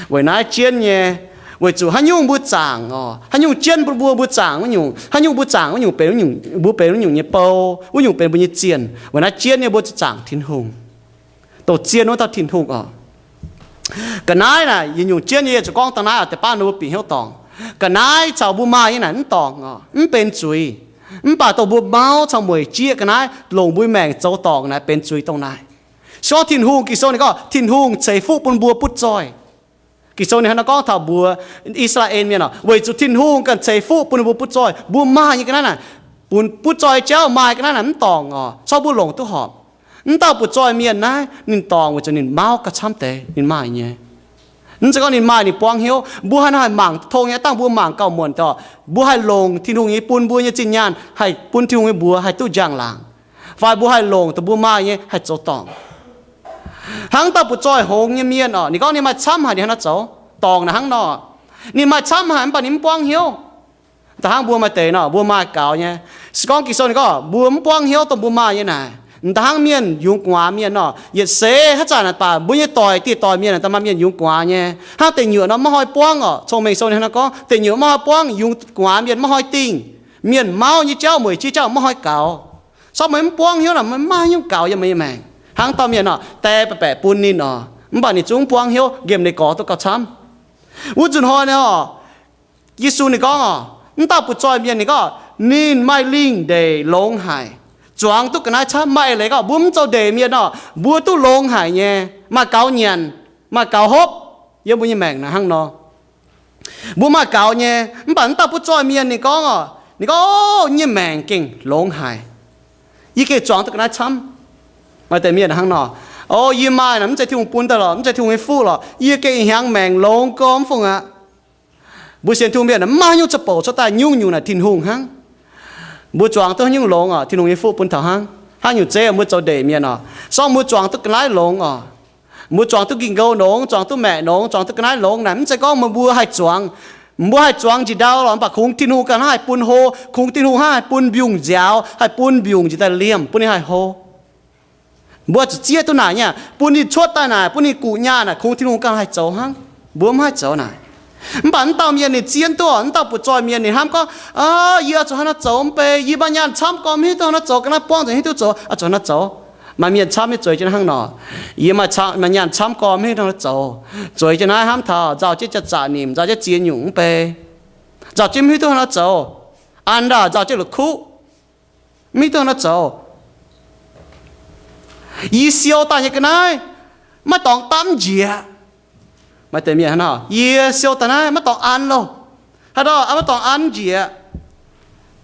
Weic naaiv jienv nyei, weic zuqc haaix nyungc mbuo zaangc oc, haaix nyungc jienv bun mbuo, mbuo zaangc wuov nyungc, haaix nyungc mbuo zaangc wuov nyungc benx wuov nyungc, mbuo benx wuov nyungc nyei bou, wuov nyungc benx mbuo nyei zienh. Weic naaiv jienv nyei mbuo zuqc zaangc Tin-Hungh, dongh zienh wuov dauh Tin-Hungh oc. Ga'naaiv naaic yietc nyungc jienv nyei, yie zuqc gorngv dangh naaiv oc, deix baav ninh mbuo bieqc hnyouv dorngc. Ga'naaiv caux mbuo maaih nyei naaic mv dorngc oc, mv benx zuiz. Mv baac dongh mbuo mauv caux mueic jieqv ga'naaiv longc mbuo maengc zoux dorngc naaic benx zuiz dongh naaic. Se gorngv Tin-Hungh, Ging-Sou ninh gorngv Tin-Hungh ceix fuqv bun mbuo butv zoih. Ging-Sou ninh hnangv naaiv gorngv taux mbuox I^saa^laa^en Mienh oc, weic zuqc Tin-Hungh ganh ceix fuqv bun ninh mbuo butv zoih, mbuo maaih nyei ga'naaiv naaic, bun butv zoih jauv maaih ga'naaiv naaic mv dorngc oc, corc mbuo longc duqv horpc. Mv dauh butv zoih mienh naaiv ninh dorngc weic zuqc ninh mauv gauh camv deix ninh maaih nyei. Mv zeiz gorngv ninh maaih ninh buangv hnyouv, mbuo haih nor haih mangc duqv tong nyei, dangh mbuo mangc gauh muonc deix oc, mbuo haih longc Tin-Hungh nyei bun mbuo nyei zinh nyaanh haih bun Tin-Hungh nyei mbuox haih duqv njang-laangc, fai mbuo haih longc dongh mbuo maaih nyei haih zoux dorngc. Hnangv dauh butv zoih hngongx nyei mienh oc, ninh gorngv ninh maaih camv haic ninh hnangv naaiv zoux dorngc naaic hnangv nor. Ninh maaih camv haic mv baac ninh mv buangv hnyouv. Da'hnangv mbuo maaih deix nor, mbuo maaih gaux nyei. Se gorngv Ging-Sou ninh gorngv mbuo mv buangv hnyouv dongh mbuo maaih nyei naaic, da'hnangv mienh yungz gu'nguaaz mienh nor, yietc seix haaix zanc naaic baac mbuo nyei doic dieh doic mienh da'maah mienh yungz gu'nguaaz nyei. Hnangv deic nyuoqc nor maiv hnoi buangv oc. Cong-mengh sou ninh hnangv nor gorngv deic nyuoqc maiv hnoi buangv, yungz gu'nguaaz mienh maiv hnoi dingh. Mienh mauv nyei jauv, mueic jieqv jauv maiv hnoi gaux. Corc meih mv buangv hnyouv naaic, meih maiv maaih nyungc gaux yiem meih nyei maengc. Hnangv dauh mienh nor, die baeqc baeqc bun ninh oc, mv baac ninh zungv mv buangv hnyouv, nqemh ninh gorx duqv gauh camv. Wuov nzunc hnoi nor, Yesu ninh gorngv oc, mv dauh butv-zoih mienh ninh gorngv ninh maaih lingh ndeic longx haic, zuangx duqv ga'naaiv camv. Maaih eix leiz gorngv mbuo mv zoux ndeic mienh oc, mbuo duqv longx haic nyei, maaih gaux nyanc, maaih gaux hopv. Yiem mbuo nyei maengc naaic hnangv nor, mbuo maaih gaux nyei. Mv baac mv dauh butv-zoih mienh ninh gorngv oc, ninh gorngv, O, yie nyei maengc gengh longx haic. Yie gengh zuangx duqv ga'naaiv camv. Maaih deix mienh hnangv nor, O, yie maaih naaic mv zeiz Tin-Hungh bun daaih lorqc, mv zeiz Tin-Hungh nyei fuqv lorqc. Yie gengh hnyangx maengc longx gormx fungc aqv. Mbuo sienx Tin-Hungh mienh mv maaih haaix nyungc za'bouc cuotv daaih, nyungc-nyungc naaic Tin-Hungh hnangv. Mbuo zuangx duqv haaix nyungc longx oc, Tin-Hungh nyei fuqv bun taux hnangv. Haaix nyungc zeiv mbuo zoux ndeic mienh oc, sorng mbuo zuangx duqv ga'naaiv longx oc. Mbuo zuangx duqv ging-ngou longx, zuangx duqv maeqc longx, zuangx duqv ga'naaiv longx naaic, mv zeiz gorngv meih mbuo haih zuangx. Mbuo haih zuangx njiec ndau lorqc, mv baac kungx Tin-Hungh ganh hnangv haih bun hlo, kungx Tin-Hungh hnangv haih bun mbiungc nziaaux, haih bun mbiungc njiec daaih liemh bun ninh haih hlo. Mbuo zuqc zieqv duqv naaic nyei, bun ninh cuotv daaih naaic, bun ninh guqc nyaah naaic, kungx Tin-Hungh ganh haih zoux hnangv. Mbuo mv haih zoux naaic. Mv baac mv dauh mienh ninh zien duqv, mv dauh butv-zoih mienh ninh hnamv gorngv, Aa, yie oix zuqc haaix nor zoux mv bei? Yie maaih nyaanh camv gormx, mv hiuv duqv haaix nor zoux, ga'naaiv buangv nzengc, hiuv duqv zoux, oix zuqc haaix nor zoux? Maaih mienh camv nyei zueiz jienv hnangv nor. Yie maaih nyaanh camv gormx, mv hiuv duqv haaix nor zoux. Zueiz jienv naaiv hnamv taux nzauh jienv jaax-zaqc nimc, nzauh jienv ziex nyungc mv bei, nzauh jienv mv hiuv duqv haaix nor zoux. An ndaauh nzauh jienv la'kuqv, mv hiuv duqv haaix nor zoux. Yie siou daaih nyei ga'naaiv maiv dorngx dapv njiec. Maaih deix mienh hnangv nor, Yie siou daaih naaiv maiv dorngx an loh. Haaix dauh maiv dorngx an njiec?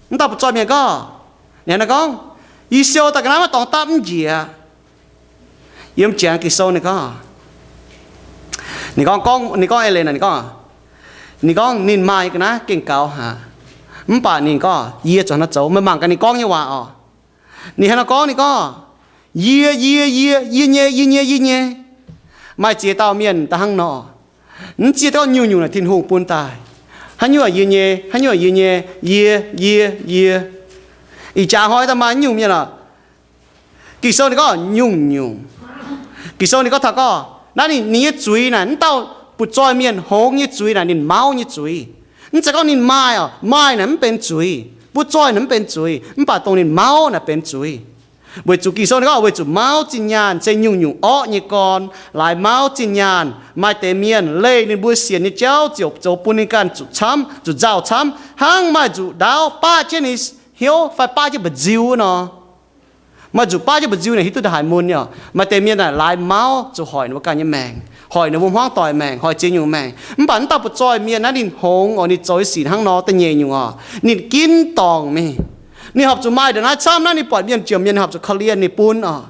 Mv dauh butv-zoih mienh gorngv, ninh hnangv nor gorngv, Yie siou daaih ga'naaiv maiv dorngx dapv njiec. Yiem ziangx Ging-Sou ninh gorngv, ninh gorngv, ninh gorngv eix leiz naaic, ninh gorngv, ninh gorngv ninh maaih nyei ga'naaiv gengh gaux haic. Mv baac ninh gorngv, Yie zuqc haaix nor zoux? Meih mangc gaax ninh gorngv nyei waac oc. Ninh hnangv nor gorngv, ninh gorngv, Yie, yie, yie, yie nyei, yie nyei, yie nyei. Maaih ziex dauh mienh da'hnangv nor, mv zieqv gorngv nyungc-nyungc naaic Tin-Hungh bun daaih. Haaix nyungc yie nyei, haaix nyungc yie nyei, yie, yie, yie. Ih jaax hnoi daaih maaih nyungc mienh oc. Ging-Sou ninh gorngv nyungc-nyungc. Ging-Sou ninh gorngv taux gorngv naaiv ninh, ninh nyei zuiz naaic, mv dauh butv-zoih mienh hngongx nyei zuiz naaic, ninh mauv nyei zuiz. Mv zeiz gorngv ninh maaih oc, maaih naaic mv benx zuiz, butv-zoih naaic mv benx zuiz, mv baac dongh ninh mauv naaic benx zuiz. Weic zuqc Ging-Sou ninh gorngv weic zuqc mauv zinh nyaanh se nyungc-nyungc orqv nyei gorn. Laaix mauv zinh nyaanh, maaih deix mienh leih ninh mbuo sienx nyei jauv ziouc zoux bun ninh ganh zuqc camv, zuqc nzauh camv, hnangv maaih nzuqc ndaauv baqv jienv ninh hnyouv fai baqv jienv mba'nziu nor. Maaih nzuqc baqv jienv mba'nziu naaic hiuv duqv ndongc haaix mun nyei oc. Maaih deix mienh naaic laaix mauv zuqc hoic ninh mbuo ganh nyei maengc, hoic ninh mbuo hmuangv doic maengc, hoic ziex nyungc maengc. Mv baac mv dauh butv-zoih mienh naaiv ninh hngongx oc, ninh zoux nyei sic hnangv nor da'nyeic nyungc oc, ninh ginv dorngc mingh. Ninh horpc zuqc maaih ndongc naaiv camv naaiv, ninh buatc mienh jomc mienh, ninh horpc zuqc korv-lienh ninh bun oc.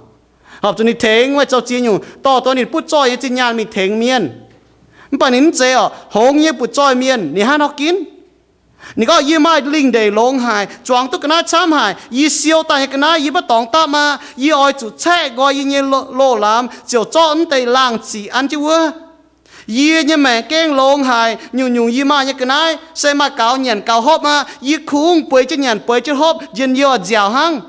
Horpc zuqc ninh tengx, maaih zoux ziex nyungc dorh duqv ninh butv-zoih nyei zinh nyaanh mingh tengx mienh. Mv baac ninh mv zeiz oc. Hngongx nyei butv-zoih mienh ninh hnangv nor ginv. Ninh gorngv, Yie maaih lingh ndeic longx haic, zuangx duqv ga'naaiv camv haic. Yie siou daaih nyei ga'naaiv yie maiv dorngx dapv aqv. Yie oix zuqc caeqv nqoi yie nyei lo-, loz-lamz ziouc zorqv mv deix laangh ziqc an jienv wuov. Yie nyei maengc gengh longx haic. Nyungc-nyungc yie maaih nyei ga'naaiv se maaih gaux nyanc gaux hopv aqv. Yie kungx bueix jienv nyanc bueix jienv hopv, njien-youh nziaauc hnangv.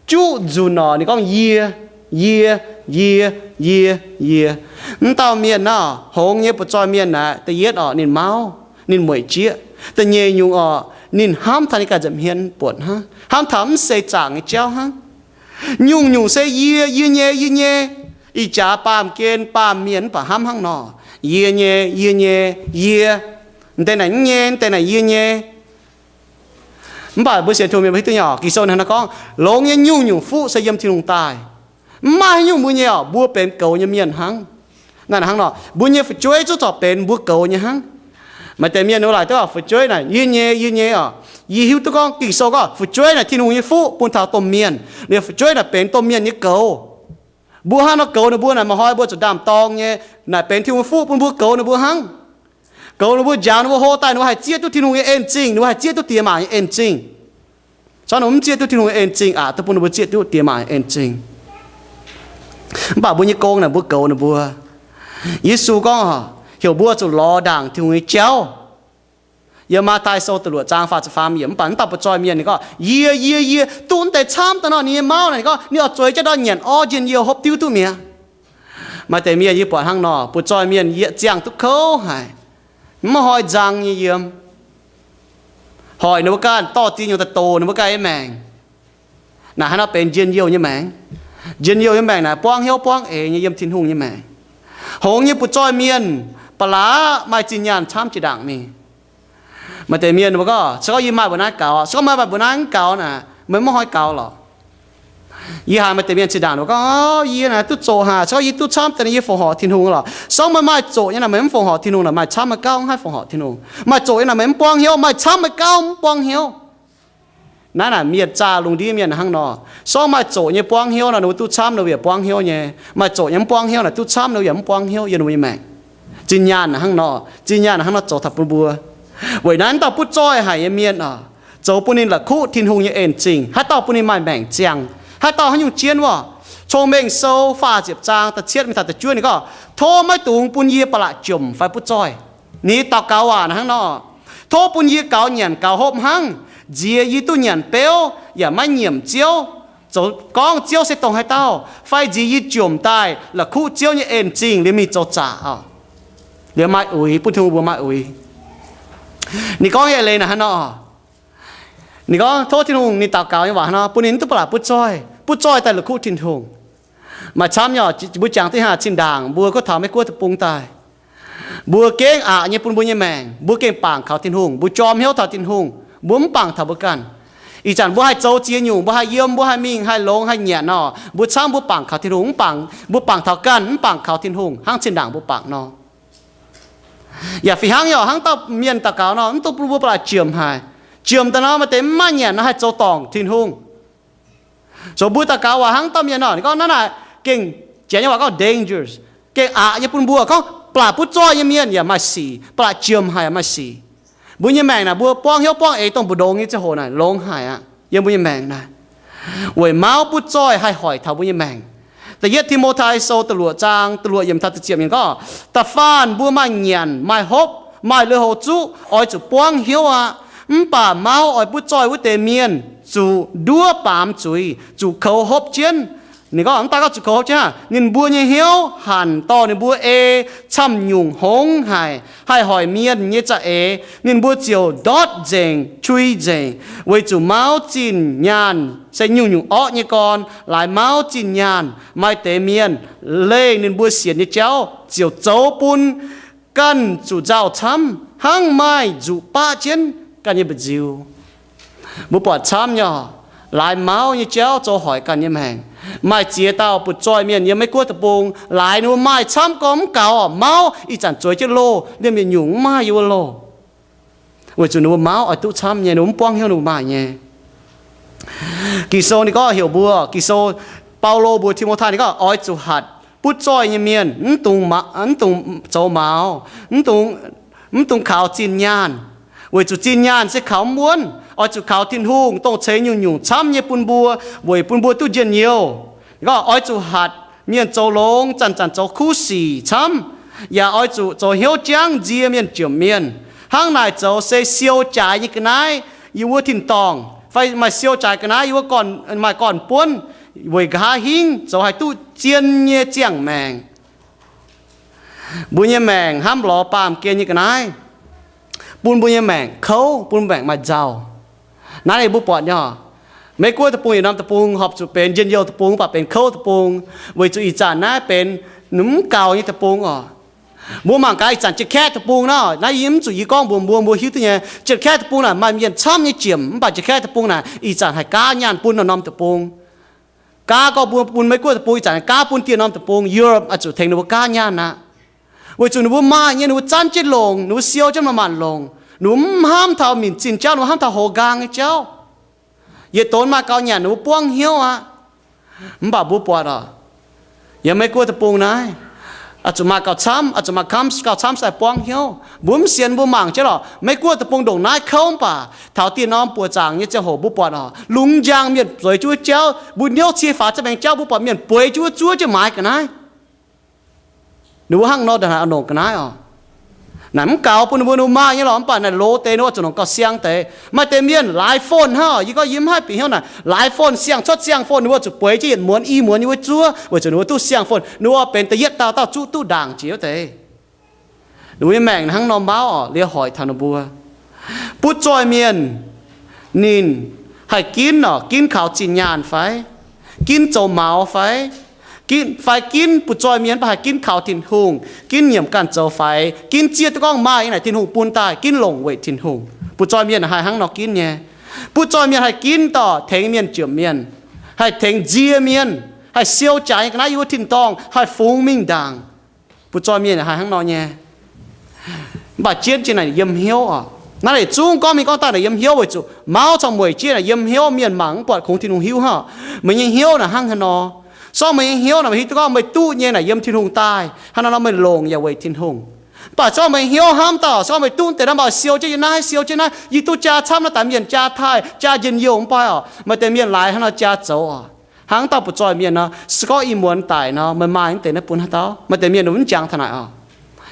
Juqv nzunc orqc, ninh gorngv, Yie, yie, yie, yie, yie. Mv dauh mienh naaiv, hngongx nyei butv-zoih mienh naaic, da'yietv orqc, ninh mauv, ninh mueic jieqv. Da'nyeic nyungc orqc, ninh hnamv taux ninh ganh nza'hmien buonc hnangv, hnamv taux mv seix zaangc nyei jauv hnangv. Nyungc-nyungc se yie, yie nyei, yie nyei. Ih jaax baamh gen baamh mienh mv baac hnamv hnangv nor, Yie nyei, yie nyei, yie. M'deix naaic mv nyei, m'deix naaic yie nyei. Mv baac mbuo sienx Tin-Hungh mienh mbuo hiuv duqv nyei orqc, Ging-Sou ninh hnangv naaiv gorngv, longx nyei nyungc-nyungc fuqv se yiem Tin-Hungh daaih. Mv maaih haaix nyungc mbuo nyei orqc, mbuo benx goux nyei mienh hnangv. Naaiv hnangv nor, mbuo nyei fu'jueiv zungv corc benx mbuo goux nyei hnangv. Maaih deix mienh wuov laaic duqv fu'jueiv naaic, Yie nyei, yie nyei orqc. Yie hiuv duqv gorngv Ging-Sou gorngv fu'jueiv naaic Tin-Hungh nyei fuqv bun taux domh mienh. Liuz fu'jueiv naaic benx domh mienh nyei goux. Mbuo hnangv nor goux ninh mbuo naaic, maaih hnoi mbuo zuqc ndaam-dorng nyei. Naaic benx Tin-Hungh nyei fuqv bun mbuo goux ninh mbuo hnangv. Goux ninh mbuo, njaaux ninh mbuo hlo daaih, ninh mbuo haih zieqv duqv Tin-Hungh nyei en zingh, ninh mbuo haih zieqv duqv diex maac nyei en zingh. Congv ninh mbuo mv zieqv duqv Tin-Hungh nyei en zingh aqc, duqv bun ninh mbuo zieqv duqv diex maac nyei en zingh. Mv baac mbuo nyei gong naaic mbuo goux ninh mbuo. Yesu gorngv, heuc mbuo zuqc lorz ndaangc Tin-Hungh nyei jauv. Yiem Matv^tai Sou da'luoqc zaang faah ziepc faam yiemc. Mv baac mv dauh butv-zoih mienh ninh gorngv, Yie, yie, yie, duqv mv deix camv daaih nor ninh nyei mauv naaic, ninh gorngv ninh oix zueiz jaav ndau nyanc orv njien-youh hopv diuv duqv mi'aqv. Maaih deix mienh yie buatc hnangv nor, butv-zoih mienh yietc ziangh duqv kouv haic, mv maaih hnoi nzang nyei yiem, hoic ninh mbuo ganh dorh ziex nyungc daaih doqc ninh mbuo ganh nyei maengc. Naaic hnangv nor benx njien-youh nyei maengc. Njien-youh nyei maengc naaic buangv hnyouv buangv eix nyei yiem Tin-Hungh nyei maengc. Hngongx nyei butv-zoih mienh ba'laqc maaih zinh nyaanh camv jiex ndaangc mingh. Maaih deix mienh mbuo gorngv, se gorngv yie maaih mbuo naaiv gaux, se gorngv meih maaih mbuo naaiv mv gaux naaic, meih mv hnoi gaux lorqc. Yie haiz maaih deix mienh zinh ndaangc mbuo gorngv, yie naaic duqv zoqc haic, se gorngv yie duqv camv daaih naaic yie fongc horc Tin-Hungh lorqc. Se gorngv meih maaih zoqc nyei naaic meih mv fongc horc Tin-Hungh naaic, maaih camv maaih gauh mv haih fongc horc Tin-Hungh. Maaih zoqc nyei naaic meih mv buangv hnyouv, maaih camv maaih gauh mv buangv hnyouv. Naaiv naaic mienh zaah lungh ndiev mienh hnangv nor. Se gorngv maaih zoqc nyei buangv hnyouv nor, ninh mbuo duqv camv ninh mbuo yaac buangv hnyouv nyei. Maaih zoqc nyei mv buangv hnyouv naaic, duqv camv ninh mbuo yaac mv buangv hnyouv yiem ninh mbuo nyei maengc. Zinh nyaanh hnangv nor, zinh nyaanh hnangv nor zoux taux bun mbuo. Weic naaiv dauh butv zoih haic nyei mienh oc, zoux bun ninh la'kuqv Tin-Hungh nyei en zingh. Haaix dauh bun ninh maaih maengc ziangh? Haaix dauh haaix nyungc jienv wuov? Cong-Mengh Sou faah ziepc zaang da'cietv mingh taux da'juov ninh gorngv, tov maiv dungx bun yie ba'laqc jomc fai butv zoih. Ninh daux gaux waac hnangv nor, tov bun yie gaux nyanc gaux hopv hnangv, nziex yie duqv nyanc beuv yaac maiv nyiemc Ziouv, zoux gorngv Ziouv se dongh haaix dauh, fai nziex yie jomc daaih la'kuqv Ziouv nyei en zingh liemh mingh zoux zaqc oc. Liemh maaih uix, bun Tin-Hungh mbuo maaih uix. Ninh gorngv nyei leiz naaic hnangv nor, ninh gorngv tov Tin-Hungh, ninh daux gaux nyei waac hnangv nor, bun ninh mv duqv ba'laqc butv zoih, butv zoih daaih la'kuqv Tin-Hungh. Maaih camv nyei oc, mbuo jangx duqv hnangv zinh ndaangc mbuo gorngv taux Meiv Guoqv deic-bung daaih, mbuo gengh aqc nyei bun mbuo nyei maengc, mbuo gengh bangc kaux Tin-Hungh, mbuo jorm hnyouv taux Tin-Hungh, mbuo mv bangc taux mbuo ganh. Ih zanc mbuo haih zoux ziex nyungc, mbuo haih yiem, mbuo haih mingh, haih longx, haih nyanc nor, mbuo camv mbuo bangc kaux Tin-Hungh, mv bangc, mbuo bangc taux ganh, mv bangc kaux Tin-Hungh hnangv zinh ndaangc mbuo bangc nor. Yaac fih hnangv nyei oc, hnangv dauh mienh daux gaux nor, mv dungx bun mbuo ba'laqc jiemc haic. Jiemc daaih nor, maaih deix mv maaih nyanc nor haih zoux dorngc Tin-Hungh. Zoux mbuo daux gaux waac hnangv dauh mienh nor, ninh gorngv naaiv naaic gengh, Janx nyei waac gorngv dangerous, gengh aqc nyei bun mbuo. Gorngv ba'laqc butv zoih nyei mienh yaac maaih sic, ba'laqc jiemc haic yaac maaih sic. Mbuo nyei maengc naaic mbuo buangv hnyouv buangv eix dongh mbu'ndongx nyei ziangh hoc naaic longx haic aqv yiem mbuo nyei maengc naaic. Weic mauv butv zoih haih hoic taux mbuo nyei maengc. Da'yietv Ti^mo^tai Sou da'luoqc zaang da'luoqc yiemc taux da'ziepc yiemc gorngv, da'faanh mbuo maaih nyanc, maaih hopv, maaih lui-houx zuqv, oix zuqc buangv hnyouv aqv. Mv baac mauv oix butv zoih wuov deix mienh zuqc nduov baamz zuiz, zuqc koux hopv jienv. Ninh gorngv mv daaih gorngv zuqc koux hopv jienv aqv, ninh mbuo nyei hnyouv hanc dorh ninh mbuo ei camv nyungc hngongx haic, haih hoic mienh nyei za'eix. Ninh mbuo ziouc ndortv nzengc, qui nzengc, weic zuqc mauv zinh nyaanh se nyungc-nyungc orqv nyei gorn. Laaix mauv zinh nyaanh, maaih deix mienh leih ninh mbuo sienx nyei jauv ziouc zoux bun ganh zuqc nzauh camv, hnangv maaih nzuqc baqv jienv ganh nyei mba'nziu. Mbuo buatc camv nyei oc, laaix mauv nyei jauv zoux hoic ganh nyei maengc. Maaih ziex dauh butv zoih mienh yiem Meiv Guoqv deic-bung, laaix ninh mbuo maaih camv gorngv mv gaux oc, mauv ih zanc zueiz jienv loh, liemh yietc nyungc mv maaih yiem wuov loh. Weic zuqc ninh mbuo mauv oix duqv camv nyei, ninh mbuo mv buangv hnyouv ninh mbuo maaih nyei. Ging-Sou ninh gorngv heuc mbuo, Ging-Sou, Baulo mbuox Ti^mo^tai ninh gorngv oix zuqc hatc butv zoih nyei mienh mv dungx ma-, mv dungx zoux maux, mv dungx, mv dungx kaux zinh nyaanh, weic zuqc zinh nyaanh se kaux mv wuonv. Oix zuqc kaux Tin-Hungh, dongh ceix nyungc-nyungc camv nyei bun mbuo, weic bun mbuo duqv njien-youh. Ninh gorngv oix zuqc hatc mienh zoux longx, zanc-zanc zoux kuv sic camv, yaac oix zuqc zoux hnyouv jangv nzie mienh jomc mienh. Hnangv naaic zoux se siou jaaix nyei ga'naaiv yiem wuov tin-dorngh, fai maaih siou jaaix ga'naaiv yiem wuov gorn-, maaih gorn-buonv, weic nqa'haav hingv zoux haih duqv zien nyei ziangh maengc. Mbuo nyei maengc hnamv lorz baamh gen nyei ga'naaiv, bun mbuo nyei maengc kouv, bun mbuo maengc maaih nzauh. Naaiv ninh mbuo buatc nyei oc, Meiv Guoqv deic-bung yietc norm deic-bung horpc zuqc benx njien-youh deic-bung, mv baac benx kouv deic-bung, weic zuqc ih zanc naaiv benx mv gaux nyei deic-bung oc. Mbuo mangc gaax ih zanc Janx-Kaeqv deic-bung nor, naaiv yie mv zuqc yie gorngv mbuox mbuo, mbuo hiuv duqv nyei. Janx-Kaeqv deic-bung naaic maaih mienh camv nyei jomc, mv baac Janx-Kaeqv deic-bung naaic ih zanc haih gaav nyaanh bun norm-norm deic-bung. Gaav gorngv mbuo bun Meiv Guoqv deic-bung, ih zanc gaav bun dieh norm deic-bung, Europe oix zuqc tengx ninh mbuo gaav nyaanh aqv. Weic zuqc ninh mbuo maaih nyei, ninh mbuo zanv jienv longc, ninh mbuo siou jienv manc-manc longc. Ninh mbuo mv hnamv taux minc zinh jauv, ninh mbuo hnamv taux houx nqaang nyei jauv. Yietc donx maaih gaux nyanc ninh mbuo buangv hnyouv aqv. Mv baac mbuo buatc oc, yiem Meiv Guoqv deic-bung naaiv, oix zuqc maaih gauh camv, oix zuqc maaih camv, gauh camv sai buangv hnyouv. Mbuo mv sienx mbuo mangc jienv lorqc, Meiv Guoqv deic-bung ndongc naaiv kouv mv baac taux dieh norm buoqc zaangc nyei ziangh hoc mbuo buatc oc, lungz njang mienh bueix jienv wuov jauv, mbuo niouv cie faaux ziepc maengx jauv mbuo buatc mienh bueix jienv wuov zuov jienv maaiz ga'naaiv. Ninh mbuo hnangv nor ndongc haaix oix longc ga'naaiv oc. Naaic mv gaux bun ninh mbuo, ninh mbuo maaih nyei lorqc, mv baac naaic loz deix ninh mbuo zuqc longc gauh siang deix. Maaih deix mienh laaix phone hnangv, yie gorngv yie mv haih bieqc hnyouv naaic, laaix phone siang-cuotv siang phone ninh mbuo zuqc bueix jienv yietc muonz i muonz nyei wuov zuov weic zuqc ninh mbuo duqv siang phone, ninh mbuo benx da'yietv dauh dauh zuqv duqv ndaangc jiex wuov deix. Ninh mbuo nyei maengc hnangv nor mauv oc, liuz hoic taux ninh mbuo. Butv zoih mienh ninh haih ginv oc, ginv kaux zinh nyaanh fai? Ginv zoux maux fai? Fai ginv butv-zoih mienh mv baac haih ginv kaux Tin-Hungh, ginv nyiemc ganh zoux faix, ginv zieqv duqv gorngv maaih naaic Tin-Hungh bun daaih, ginv longc weic Tin-Hungh. Butv-zoih mienh haih hnangv nor ginv nyei. Butv-zoih mienh haih ginv dorh tengx mienh jomc mienh, haih tengx nzie mienh, haih siou jaaix nyei ga'naaiv yiem wuov tin-dorngh haih fungx mingh ndaangc. Butv-zoih mienh haih hnangv nor nyei. Mv baac jienv jiex naaic yiem hnyouv oc. Naaiv yietc zungv gorngv mingh gorngv daaih naaic yiem hnyouv weic zuqc mauv caux mueic jieqv naaic yiem hnyouv mienh mangc mv buatc kungx Tin-Hungh hiuv hnangv. Meih nyei hnyouv naaic hnangv haaix nor? Sorng meih nyei hnyouv naaic meih hiuv duqv gorngv meih duqv nyei naaic yiem Tin-Hungh daaih. Hnangv naaiv nor meih longc yaac weic Tin-Hungh. Mv baac sorng meih hnyouv hnamv dauh, sorng meih duqv deix naaiv, mv baac siou jienv yiem naaiv, siou jienv naaiv, yie duqv jaa camv naaiv daaih mienh jaa taaih, jaa njien-youh mv baac oc, maaih deix mienh laaix hnangv nor jaa zoux oc. Hnangv dauh butv-zoih mienh nor, se gorngv ih muonz daic nor, meih maaih mv deix naaiv bun haaix dauh? Maaih deix mienh mv jangx taux naaic oc.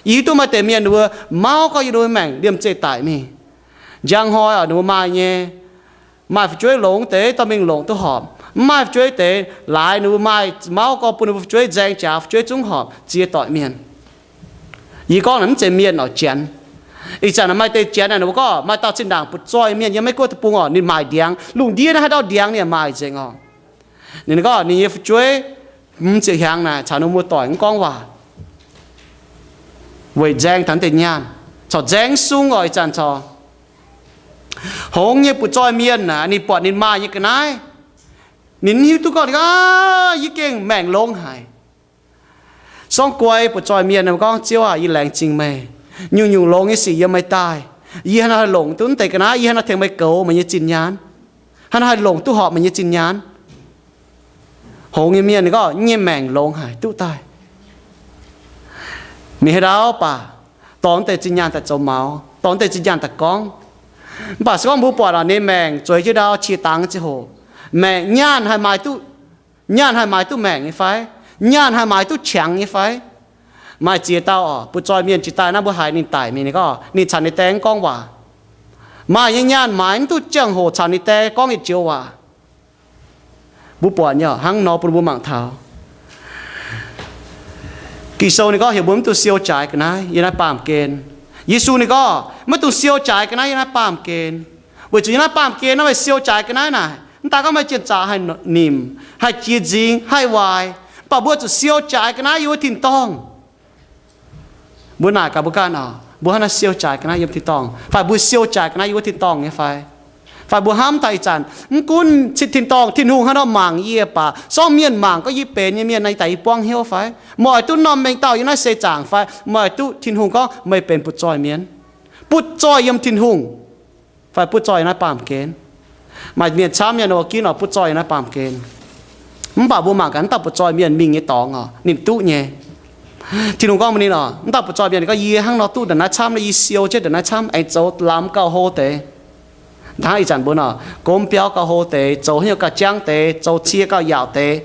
Yie hiuv duqv maaih deix mienh ninh mbuo mauv gorngv yiem ninh mbuo maengc liemh zeih daic mingh. Njang hnoi oc, ninh mbuo maaih nyei, maaih fu'jueiv longx deix dorh mingh longc duqv horpc. Mv maaih fu'jueiv deix laaix ninh mbuo maaih mauv gorngv bun ninh mbuo fu'jueiv nzaeng jaax, fu'jueiv zungv horpc ziex doic mienh. Yie gorngv naaic mv zeiz mienh oc, janx. Ih zanc maaih deix janx naaic ninh mbuo gorngv maaih dauh zinh ndaangc butv-zoih mienh yiem Meiv Guoqv deic-bung oc, ninh maaic ndiangx. Lungh ndiev naaiv haaix dauh ndiangx ninh yaac maaic nzengc oc. Ninh gorngv ninh nyei fu'jueiv hmz ziepc hnyangx naaic caux ninh muoz-doic mv gorngv waac weic nzaeng taux deix nyaanh, corc nzaeng sung oc. Ih zanc corc hngongx nyei butv-zoih mienh naaic ninh buatc ninh maaih nyei ga'naaiv, ninh mv hiuv duqv gorngv ninh gorngv, Aav, yie gengh maengc longx haic. Sorng guai butv-zoih mienh gorngv, Ziouv aac, yie laengz zingh meih. Nyungc-nyungc longx nyei sic yiem meih daaih. Yie hnangv naaiv haih longc duqv deix ga'naaiv, yie hnangv naaiv tengx meih goux meih nyei zinh nyaanh, hnangv naaiv haih longc duqv horpc meih nyei zinh nyaanh. Hngongx nyei mienh ninh gorngv, Yie nyei maengc longx haic, duqv daaih. Mingh haaix ndau baac dorh deix zinh nyaanh daaih zoux maux, dorh deix zinh nyaanh daaih gorngv. Mv baac se gorngv mbuo buatc ninh maengc zueiz jienv ndau qiex dangx ziangh hoc, maengc, nyaanh haih maaiz duqv, nyaanh haih maaiz duqv maengc nyei fai? Nyaanh haih maaiz duqv qangx nyei fai? Maaih ziex dauh oc, butv-zoih mienh jiex daaih naaiv mbuo haiz ninh daic mingh, ninh gorngv ninh caux ninh die mv gorngv waac. Maaih nyei nyaanh maaiz mv duqv ziangh hoc caux ninh die gorngv yietc joux waac. Mbuo buatc nyei hnangv nor bun mbuo mangc taux. Ging-Sou ninh gorngv heuc mbuo mv dungx siou jaaix ga'naaiv yiem naaiv baamh gen. Yesu ninh gorngv maiv dungx siou jaaix ga'naaiv yiem naaiv baamh gen, weic zuqc yiem naaiv baamh gen naaiv meih siou jaaix ga'naaiv naaic, mv daaih gorngv meih jienh zaqc haih nimc, haih jiex nzingx, haih waaic, mv baac mbuo zuqc siou jaaix ga'naaiv yiem wuov tin-dorngh. Mbuo naaic gaax mbuo ganh oc, mbuo hnangv naaiv siou jaaix ga'naaiv yiem tin-dorngh fai mbuo siou jaaix ga'naaiv yiem wuov tin-dorngh nyei fai? Fai mbuo hnamv taux ih zanc mv gunv cin tin-dorngh, Tin-Hungh hnangv nor mangc yie baac sorng mienh mangc gorngv yie benx nyei mienh naaic daaih yie buangv hnyouv fai? Meih oix duqv norm mengh dauh yiem naaiv seix zaangc fai meih oix duqv Tin-Hungh gorngv meih benx butv-zoih mienh, butv-zoih yiem Tin-Hungh, fai butv-zoih yiem naaiv baamh gen? Maaih mienh camv mienh ninh mbuo ginv oix butv-zoih yiem naaiv baamh gen. Mv baac mbuo mangc gaax mv dauh butv-zoih mienh mingh nyei dorngx oc, ninh duqv nyei. Tin-Hungh gorngv mbuox ninh oc, mv dauh butv-zoih mienh gorngv, Yie hnangv nor duqv ndongc naaiv camv, yie siou jienv ndongc naaiv camv, aengx zoux lamz gauh hlo deix. Hnangv ih zanc mbuo nor, gomv biauv gauh hlo deix, zoux haaix nyungc gauh jangv deix, zoux cie gauh yaauc deix.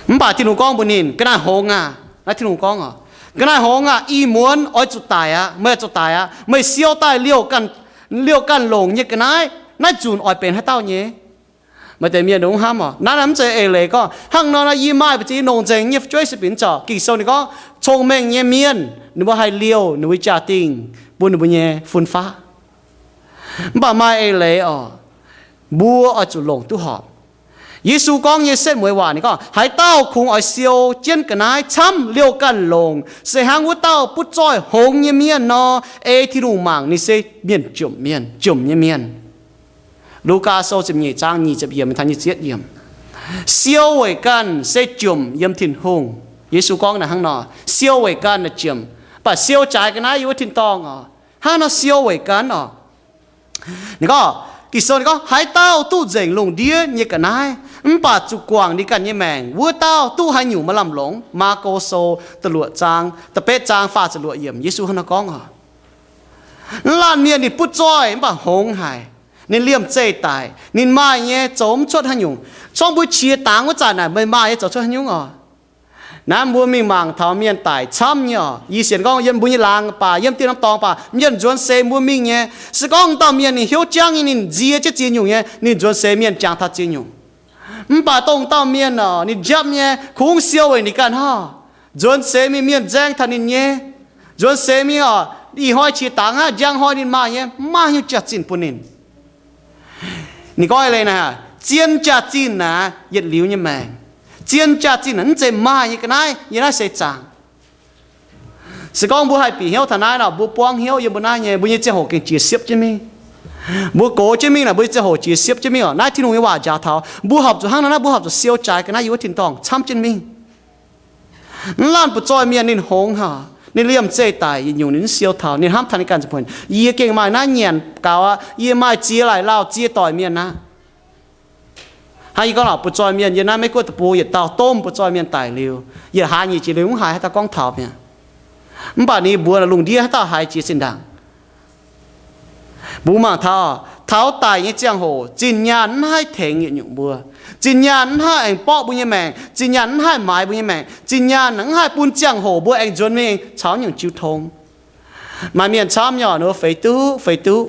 Mv baac Tin-Hungh gorngv mbuox ninh, Ga'naaiv hngongx aah! Naaiv Tin-Hungh gorngv oc, Ga'naaiv hngongx aah! Ih muonz oix zuqc daic aqv. Meih oix zuqc daic aqv. Meih siou daaih liouh ganh, liouh ganh longc nyei ga'naaiv, naaiv nzunc oix benx haaix dauh nyei? Maaih deix mienh mv hnamv oc, naaiv mv zeiz eix leiz gorngv hnangv nor nor yie maaih mbu'ziex nongc nzengc nyei fu'jueiv se binc corc. Ging-Sou ninh gorngv cong-mengh nyei mienh ninh mbuo haih liouh ninh mbuo jaa-dingh bun ninh mbuo nyei fun-faqv. Mv baac maaih eix leiz oc, mbuo oix zuqc longc duqv horpc. Yesu gorngv nyei setv mueiz waac ninh gorngv, haaix dauh kungx oix siou jienv ga'naaiv camv liouh ganh longc, se hnangv wuov dauh butv-zoih hngongx nyei mienh nor, ei Tin-Hungh mangc ninh se mienh jomc mienh, jomc nyei mienh. Lugaa Sou ziepc nyeic zaang nyic ziepc yiemc taux nyic ziepc yietv yiemc. Siou weic ganh se jomc yiem Tin-Hungh. Yesu gorngv naaic hnangv nor, siou weic ganh naaic jomc. Mv baac siou jaaix ga'naaiv yiem wuov tin-dorngh oc. Hnangv nor siou weic ganh oc. Ninh gorngv, Ging-Sou ninh gorngv, haaix dauh duqv nzengc lungh ndiev nyei ga'naaiv, mv baac zuqc guangc ninh ganh nyei maengc, wuov dauh duqv haaix nyungc maaih lamh longc? Maako Sou da'luoqc zaang, da'betv zaang faah ziepc luoqc yiemc, Yesu hnangv nor gorngv oc. Mv laanh mienh ninh butv zoih mv baac hngongx haic, ninh liemh zeih daic, ninh maaih nyei zoux mv cuotv haaix nyungc. Corng mbuo qiex dangx wuov zanc naaic meih maaih nyei zoux cuotv haaix nyungc oc? Naaiv mbuo mingh mangc taux mienh daic camv nyei oc. Yie sienx gorngv yiem mbuo nyei laangz baac, yiem dieh norm dorngx baac, mienh nzuonx seix mbuo mingh nyei. Se gorngv dauh mienh ninh hnyouv jangv nyei, ninh nzie jienv ziex nyungc nyei, ninh nzuonx seix mienh jangx taux ziex nyungc. Mv baac dongh dauh mienh oc, ninh njapv nyei, kungx siou weic ninh ganh hnangv. Nzuonx seix mingh mienh nzaeng taux ninh nyei. Nzuonx seix mingh oc, ih hnoi qiex dangx aqv, njang hnoi ninh maaih nyei, mv maaih haaix nyungc jaax-zinh bun ninh. Ninh gorngv eix leiz naaic, zien jaax-zinh naaic yietc liuz nyei maengc. Zien jaax-zinh naaic mv zeiz maaih nyei ga'naaiv, yie naaiv seix zaangc. Se gorngv mbuo haih bieqc hnyouv taux naaiv nor, mbuo buangv hnyouv yiem mbuo naaiv nyei, mbuo nyei ziangh hoc gengh jiex siepv jienv mingh. Mbuo gox jienv mingh naaic, mbuo nyei ziangh hoc jiex siepv jienv mingh oc. Naaiv Tin-Hungh nyei waac njaaux taux mbuo horpc zuqc hnangv naaiv, naaiv mbuo horpc zuqc siou jaaix ga'naaiv yiem wuov tin-dorngh camv jienv mingh. Mv laanh butv-zoih mienh ninh hngongx haic, ninh liemh zeih daic yietc nyungc ninh mv siou taux, ninh hnamv taux ninh ganh ziepc muonc, yie gengh maaih naaiv nyanc gaux aqv, yie maaih ziex laaic lauh ziex doic mienh aqv. Hnangv yie gorngv lorqc, butv-zoih mienh yiem naaiv Meiv Guoqv deic-bung yietc dauh domh butv-zoih mienh daic liuz, yietc hlaax nyic jiex liuz mv haiz haaix dauh gorngv taux mi'aqv. Mv baac ninh mbuox lungh ndiev haaix dauh haiz jiex zinh ndaangc. Mbuo mangc taux, taux daic nyei ziangh hoc zinh nyaanh mv haih tengx yietc nyungc mbuo. Zinh nyaanh mv haih aengx borqv mbuo nyei maengc. Zinh nyaanh mv haih maaiz mbuo nyei maengc. Zinh nyaanh mv haih bun ziangh hoc mbuo aengx nzuonx mingh caux nyungc jiu tong. Maaih mienh camv nyei oc, ninh mbuo feix duqv feix duqv,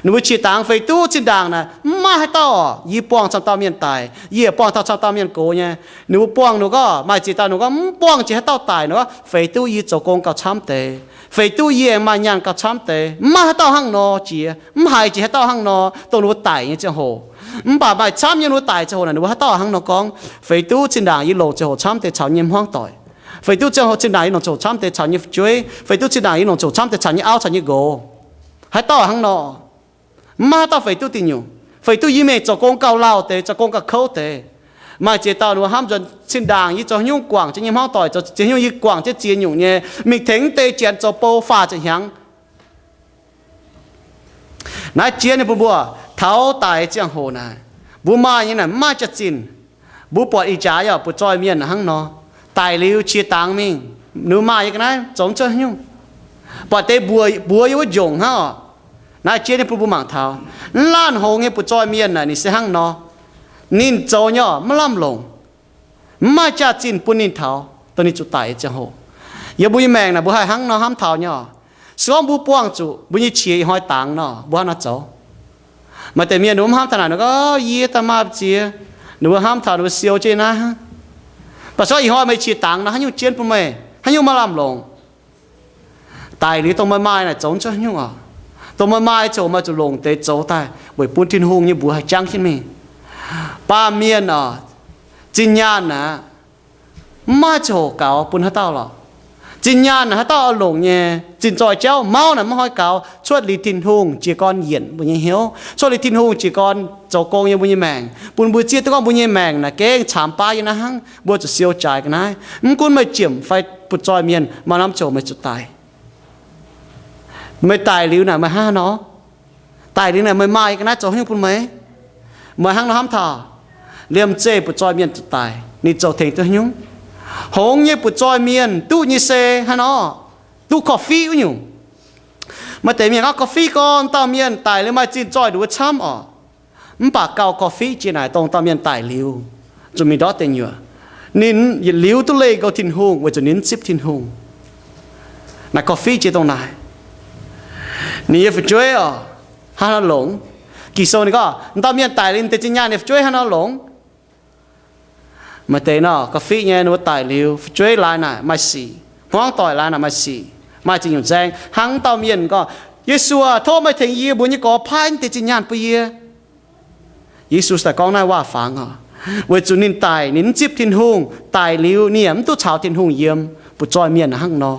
ninh mbuo qiex dangx feix duqv zinh ndaangc naaic mv maaih haaix dauh oc. Yie buangh camv dauh mienh daic, yie buangh taux camv dauh mienh gox nyei. Ninh mbuo buangh ninh gorngv maaih ziex dauh ninh gorngv mv buangh jiex haaix dauh daic, ninh gorngv feix duqv yie zoux gong gauh camv deix, feix duqv yie aengx maaih nyaanh gauh camv deix. Mv maaih haaix dauh hnangv nor jiex, mv haiz jiex haaix dauh hnangv nor dongh ninh mbuo daic nyei ziangh hoc. Mv baac maaih camv nyei ninh mbuo daic ziangh hoc naaic ninh mbuo haaix dauh hnangv nor gorngv, feix duqv zinh ndaangc yie longc ziangh hoc camv deix caux nyei hmuangv doic, feix duqv zinh ndaangc yie longc ziangh hoc camv deix caux nyei fu'jueiv, feix duqv zinh ndaangc yie longc ziangh hoc camv deix caux nyei auv caux nyei nqox. Haaix dauh hnangv nor? Mv maaih haaix dauh feix duqv dinh nyungc. Feix duqv yie mingh zoux gong gauh lauh deix, zoux gong gauh kouv deix. Maaih ziex dauh ninh mbuo hnamv nzuonx zinh ndaangc yie zoux haaix nyungc guangc jienv nyei hmuangv doic, zoux haaix nyungc yie guangc jienv ziex nyungc nyei, mingh tengx mv deix janx zoux bou faah ziepc hnyangx. Naaiv jien ninh mbuo mbuox taux daic ziangh hoc naaic, mbuo maaih nyei naaic mv maaih jaax-zinh. Mbuo buatc ih jaax yaac butv-zoih mienh hnangv nor, daic liuz qiex dangx mingh, ninh mbuo maaih nyei ga'naaiv zoux mv cuotv haaix nyungc. Buatc deix mbuox mbuox yiem wuov njongc hnangv oc. Naaiv jien ninh bun mbuo mangc taux, mv laanh hngongx nyei butv-zoih mienh naaic ninh se hnangv nor. Ninh zoux nyei oc maiv lamh longc, mv maaih jaax-zinh bun ninh taux dongh ninh zuqc daic nyei ziangh hoc. Yiem mbuo nyei maengc naaic mbuo haih hnangv nor hnamv taux nyei oc. Se gorngv mbuo buangh zuqc mbuo nyei qiex ih hnoi dangx nor, mbuo hnangv nor zoux. Maaih deix mienh ninh mbuo mv hnamv taux naaic, ninh gorngv, Yie daaih maaih ziex. Ninh mbuo hnamv taux ninh mbuo siou jienv naaiv. Mv baac se gorngv ih hnoi meih qiex dangx nor, haaix nyungc jienv bun meih? Haaix nyungc maaih lamh longc? Daic liuz dongh meih maaih naaic zoux mv cuotv haaix nyungc oc. Dongh meih maaih ziouc meih zuqc longc deix zoux daaih weic bun Tin-Hungh nyei mbuox haih jangv jienv mingh. Baamh mienh oc, zinh nyaanh naaic mv maaih ziangh hoc gaux bun haaix dauh lorqc. Zinh nyaanh naaic haaix dauh oix longc nyei, zinh zoih jauv mauv naaic maiv hnoi gaux. Cuotv liuz Tin-Hungh jiez gorn yienc mbuo nyei hnyouv. Cuotv liuz Tin-Hungh jiez gorn zoux gong yiem mbuo nyei maengc, bun mbuo zieqv duqv gorngv mbuo nyei maengc naaic gengh caamx baav yiem naaiv hnangv, mbuo zuqc siou jaaix ga'naaiv. Mv gunv meih jiemc fai butv-zoih mienh, maaih norm ziangh hoc meih zuqc daic. Meih daic liuz naaic meih hnangv haaix nor? Daic liuz naaic meih maaih ga'naaiv zoux haaix nyungc bun meih? Meih hnangv nor hnamv taux, liemh zeih butv-zoih mienh zuqc daic, ninh zoux tengx duqv haaix nyungc? Hngongx nyei butv-zoih mienh duqv nyei se haaix nor? Duqv korv-fiqv wuov nyungc. Maaih deix mienh gorngv korv-fiqv gorn dauh mienh daic liuz maaih zinh zoih nduov camv oc. Mv baac gauh korv-fiqv jiex naaic dongh dauh mienh daic liuz zuqc mingh ndortv deic nyuoqc, ninh yietc liuz duqv leih nqou Tin-Hungh weic zuqc ninh mv zipv Tin-Hungh. Naaic korv-fiqv jiex dongh naaic. Ninh nyei fu'jueiv oc, haaix nor longx? Ging-Sou ninh gorngv, dauh mienh daic liuz ninh deix zinh nyaanh, ninh fu'jueiv haaix nor longx? Maaih deix nor, korv-fiqv nyei ninh mbuo daic liuz, fu'jueiv laaix naaic maaih sic, hmuangv doic laaix naaic maaih sic, maaih ziex nyungc nzaeng. Hnangv dauh mienh gorngv, Yesu aah, tov meih tengx yie mbuox nyei gorx paaiv deix zinh nyaanh bun yie. Yesu daaih gorngv naaiv waac-fangx oc, weic zuqc ninh daic ninh mv zipv Tin-Hungh, daic liuz ninh yaac mv duqv caux Tin-Hungh yiem. Butv-zoih mienh hnangv nor.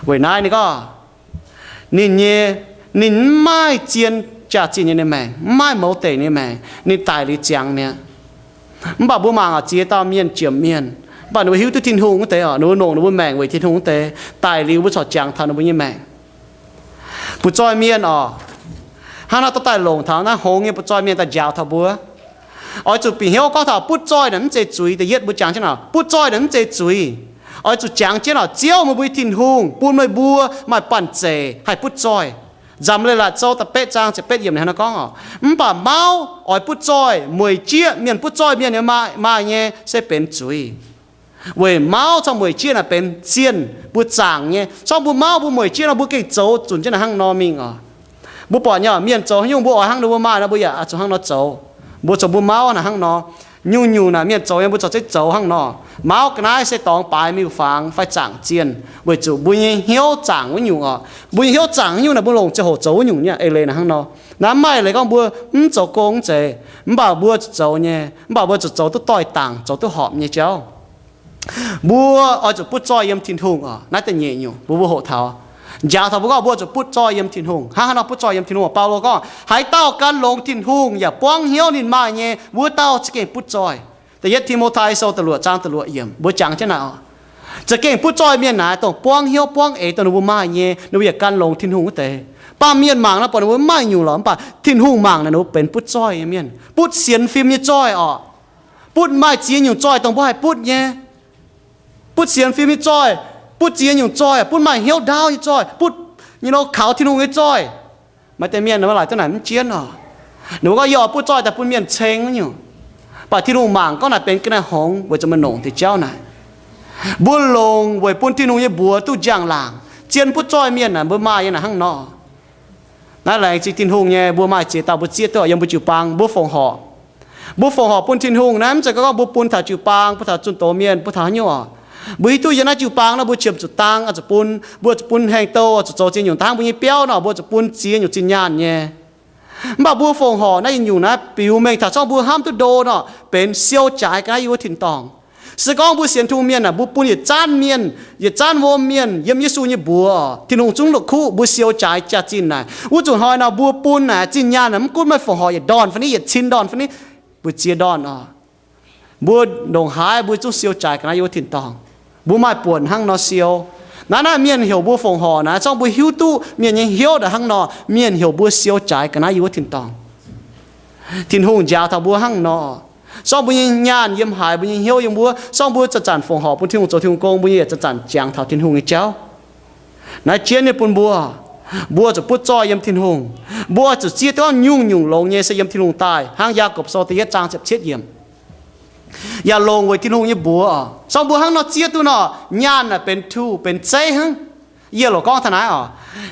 Weic naaiv ninh gorngv, ninh nyei, ninh mv maaih zien jaax-zinh nyei maengc, mv maaih mouz deic nyei maengc, ninh daic liuz ziangx mi'aqv. Mv baac mbuo mangc oc, ziex dauh mienh, jomc mienh, mv baac ninh mbuo hiuv duqv Tin-Hungh wuov deix oc, ninh mbuo longc ninh mbuo maengc weic Tin-Hungh wuov deix, daic liuz mbuo corc jangx taux ninh mbuo nyei maengc. Butv-zoih mienh oc, hnangv naaiv dorh daaih longc taux naaiv hngongx nyei butv-zoih mienh daaih njaaux taux mbuo. Oix zuqc bieqc hnyouv gorngv taux butv-zoih naaic mv zeiz zuiz. Da'yietv mbuo jangx jienv oc, butv-zoih naaic mv zeiz zuiz. Oix zuqc jangx jienv oc, Ziouv meih mbuo nyei Tin-Hungh bun meih mbuo maaih banh zeic haih butv-zoih. Nzamc Leiz-Latc Sou da'betv zaang ziepc betv yiemc ninh hnangv naaiv gorngv oc, mv baac mauv oix butv-zoih mueic jieqv mienh. Butv-zoih mienh maaih, maaih nyei se benx zuiz. Weic mauv caux mueic jieqv naaic benx zienh mbuo zaangc nyei. Se gorngv mbuo mauv mbuo mueic jieqv nor, mbuo gengh zoux zunc jienv naaic hnangv nor mingh oc. Mbuo buatc nyei, mienh zoux haaix nyungc mbuo oix hnangv ninh mbuo maaih nor, mbuo yaac zuqc hnangv nor zoux. Mbuo zoux mbuo mauv naaic hnangv nor. Nyungc-nyungc naaic mienh zoux nyei mbuo corc zengv zoux hnangv nor. Mauv ga'naaiv se dorngx baaix miuc-fangx fai zaangc zienh, weic zuqc mbuo nyei hnyouv zaangc wuov nyungc oc. Mbuo nyei hnyouv zaangc wuov nyungc naaic mbuo longc ziangh hoc zoux wuov nyungc nyei. Eix leiz naaic hnangv nor. Naaiv mv maaih leiz gorngv mbuo mv zoux gong mv zeiz, mv baac mbuo zuqc zoux nyei, mv baac mbuo zuqc zoux duqv doix-dangc, zoux duqv horpc nyei jauv. Mbuo oix zuqc butv zoih yiem Tin-Hungh oc. Naaiv da'nyeic nyungc mbuo, mbuo hoqc taux, njaaux taux mbuo gorngv mbuo zuqc butv zoih yiem Tin-Hungh. Hnangv haaix nor butv zoih yiem Tin-Hungh? Baulo gorngv, haaix dauh gan longx Tin-Hungh yaac buangv hnyouv ninh maaih nyei, wuov dauh za'gengh butv zoih. Da'yietv Ti^mo^tai Sou da'luoqc zaang da'luoqc yiemc mbuo jangx jienv naaic oc. Za'gengh butv zoih mienh naaic dongh buangv hnyouv buangv eix dongh ninh mbuo maaih nyei, ninh mbuo yaac gan longx Tin-Hungh wuov deix. Baamh mienh mangc naaiv buatc ninh mbuo mv maaih nyungc lorqc, mv baac Tin-Hungh mangc naaic ninh mbuo benx butv zoih nyei mienh, butv sienx fim nyei zoih oc. Butv maaih ziex nyungc zoih dongh mbuo haih butv nyei. Butv sienx fim nyei zoih, butv ziex nyungc zoih, butv maaih hnyouv ndaauv nyei zoih, butv nyei lo kaux Tin-Hungh nyei zoih. Maaih deix mienh ninh mbuo laaic duqv naaic mv jienv oc. Ninh mbuo gorngv yie oix butv zoih daaih bun mienh ceng nyungc. Mv baac Tin-Hungh mangc gorngv naaic benx ga'naaiv hngongx weic zuqc meih longc deix jauv naaic. Mbuo longc weic bun Tin-Hungh nyei mbuox duqv njang-laangc. Zien butv zoih mienh naaic mbuo maaih nyei naaic hnangv nor. Naaiv laengz zingh Tin-Hungh nyei, mbuo maaih ziex dauh mbuo zieqv duqv yiem mbuo jiu-baang, mbuo fongc horc. Mbuo fongc horc bun Tin-Hungh naaiv mv zeiz gorngv mbuo bun taux jiu-baang, bun taux zunh doz mienh, bun taux haaix nyungc oc. Mbuo hiuv duqv yiem naaiv jiu-baang nor mbuo qiemx zuqc dang oix zuqc bun, mbuo zuqc bun heng-douh, zuqc zoux ziex nyungc dangh mbuo nyei biauv nor mbuo zuqc bun ziex nyungc zinh nyaanh nyei. Mv baac mbuo fongc horc naaiv nyungc naaiv biux mengh taux zorngv mbuo hnamv duqv ndo nor benx siou jaaix ga'naaiv yiem wuov tin-dorngh. Se gorngv mbuo sienx Tin-Hungh mienh naaic, mbuo bun yietc zanc mienh, yietc zanc wuom mienh yiem Yesu nyei mbuox, Tin-Hungh zungv la'kuqv mbuo siou jaaix jaax-zinh naaic. Wuov zuqc hnoi nor mbuo bun naaic zinh nyaanh naaic mv gunv maaih fongc horc yietc ndorn fai ni, yietc cin ndorn fai ni, mbu'ziex ndorn oc, mbuo ndongc haaix mbuo zungv siou jaaix ga'naaiv yiem wuov tin-dorngh. Mbuo maaih buonc hnangv nor siou. Naaiv naaic mienh heuc mbuo fongc horc naaic, zorngv mbuo hiuv duqv mienh nyei hnyouv naaic hnangv nor, mienh heuc mbuo siou jaaix ga'naaiv yiem wuov tin-dorngh. Tin-Hungh njaaux taux mbuo hnangv nor. Zorngv mbuo nyei nyaanh yiem haaix, mbuo nyei hnyouv yiem wuov, zorngv mbuo zanc-zanc fongc horc bun Tin-Hungh zoux Tin-Hungh, mbuo nyei yietc zanc-zanc jangx taux Tin-Hungh nyei jauv. Naaiv jienv nyei bun mbuo, mbuo zuqc butv zoih yiem Tin-Hungh. Mbuo zuqc zieqv duqv nyungc-nyungc longx nyei se yiem Tin-Hungh daaih, hnangv Yaagorpc Sou da'yietv zaang ziepc cietv yiemc. Yaac longc weic Tin-Hungh nyei mbuox. Zorngv mbuo hnangv nor zieqv duqv nor, nyaanh naaic benx tuh, benx zeiv hnangv. Yie loc gorngv taux naaiv oc.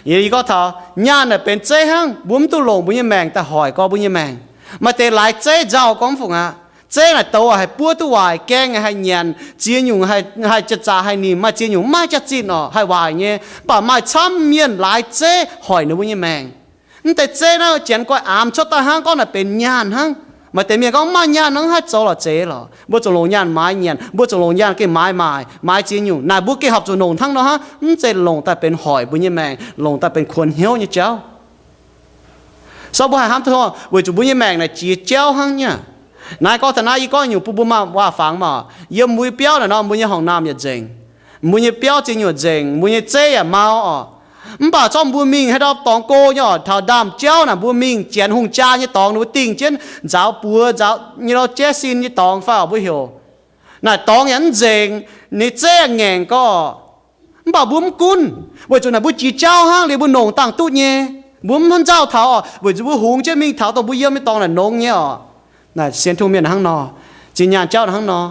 Yie gorngv taux nyaanh naaic benx zeiv hnangv, mbuo mv duqv longc mbuo nyei maengc daaih hoic gorx mbuo nyei maengc. Maaih deix laaix zeiv nzauh gorngv mv fungc aqv. Zeiv naaic douz haih buov duqv waaic, gaeng haih nyanc, ziex nyungc haih jaax-zaqc haih nimc, maaih ziex nyungc mv maaih jaax-zinh oc, haih waaic nyei. Mv baac maaih camv mienh laaix zeiv hoic ninh mbuo nyei maengc. Mv deix zeiv naaiv janx guai aamx cuotv daaih hnangv, gorngv naaic benx nyaanh hnangv. Maaih deix mienh gorngv mv maaih nyaanh hnangv, haih zoux lorqc zeiz lorqc. Mbuo zuqc longc nyaanh maaiz nyanc, mbuo zuqc longc nyaanh gengh maaiz maaic, maaiz ziex nyungc. Naaic mbuo gengh horpc zuqc longc hnangv nor hnangv, mv zeiz longc daaih benx hoic mbuo nyei maengc, longc daaih benx kuonx hnyouv nyei jauv. Sorng mbuo haih hnamv duqv weic zuqc mbuo nyei maengc naaic jiex jauv hnangv nyei. Naaiv gorngv taux naaiv, yie gorngv nyungc bun mbuo maaih waac-fangx maah. Yiem mbuo nyei biauv naaic nor, mbuo nyei horngc naamh yaac nzengc, mbuo nyei biauv ziex nyuoqc nzengc, mbuo nyei zeiv yaac mau oc. Mv baac zorngv mbuo mingh haaix ndau dorngx go nyei oc, taux ndaamv-jauv naaic mbuo mingh janx hungh jaa nyei dorngx, ninh mbuo dingh jienv nzaaux buoz, nzaaux nyei lorh jaiv sin nyei dorngx fai oc, mbuo heuc. Naaic dorngx yaac mv nzengc, ninh zeiv yaac ngaengc gorqv. Mv baac mbuo mv gunv, weic zuqc naaic mbuo jiex jauv hnangv, liuz mbuo nongc dangh duqv nyei. Mbuo mv hnamv nzauh taux oc, weic zuqc mbuo hungx jienv mingh taux dongh mbuo yiem nyei dorngx naaic nongx nyei oc. Naaic sienx Tin-Hungh mienh hnangv nor, zinh nyaanh jauv hnangv nor.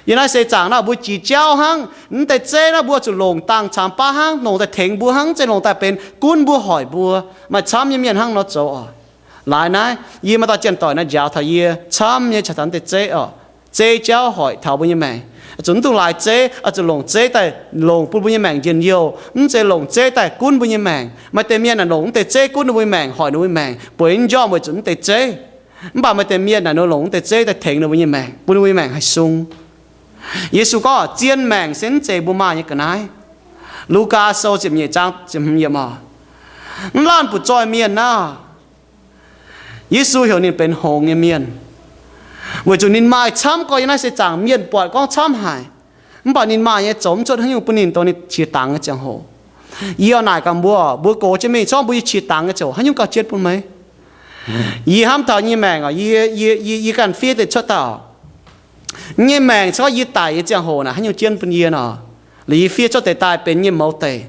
Yiem naaiv seix zaangc naaic mbuo jiex jauv hnangv, mv deix zeiv naaiv mbuo zuqc longc dangh camx baav hnangv, longc daaih tengx mbuo hnangv, mv zeiz longc daaih benx gunv mbuo hoic mbuo. Maaih camv nyei mienh hnangv nor zoux oc. Laaix naaiv yie maaih dauh janx-doic naaiv njaaux taux yie camv nyei caux taux mv deix zeiv oc. Zeiv jauv hoic taux mbuo nyei maengc. Zuqc mv duqv laaix zeiv, zuqc longc zeiv daaih longc bun mbuo nyei maengc njien-youh, mv zeiz longc zeiv daaih gunv mbuo nyei maengc. Maaih deix mienh naaic longc mv deix zeiv gunv ninh mbuo nyei maengc, hoic ninh mbuo nyei maengc, bueix nyei njormh weic zuqc mv deix zeiv. Mv baac maaih deix mienh naaic ninh longc mv deix zeiv daaih tengx ninh mbuo nyei maengc, bun ninh mbuo nyei maengc haih sung. Yesu gorngv zien maengc se mv zeiz mbuo maaih nyei ga'naaiv. Lugaa Sou ziepc nyeic zaang ziepc hmz yiemc oc. Mv laanh butv-zoih mienh naaiv, Yesu heuc ninh benx hngongx nyei mienh, weic zuqc ninh maaih camv gorx yiem naaiv seix zaangc mienh buatc gorngv camv haic. Mv baac ninh maaih nyei zoux mv cuotv haaix nyungc bun ninh dongh ninh qiex dangx nyei ziangh hoc. Yie oix naaic gaax mbuo, mbuo gox jienv mingh corc mbuo yie qiex dangx nyei ziangh hoc haaix nyungc gauh jienv bun meih? Yie hnamv taux nyei maengc oc, yie, yie, yie ganh fiev deix cuotv dauh. Nyei maengc se gorngv yie daic nyei ziangh hoc naaic haaix nyungc jienv bun yie nor? Liuz yie fiev cuotv deix daaih benx nyei mouz deic.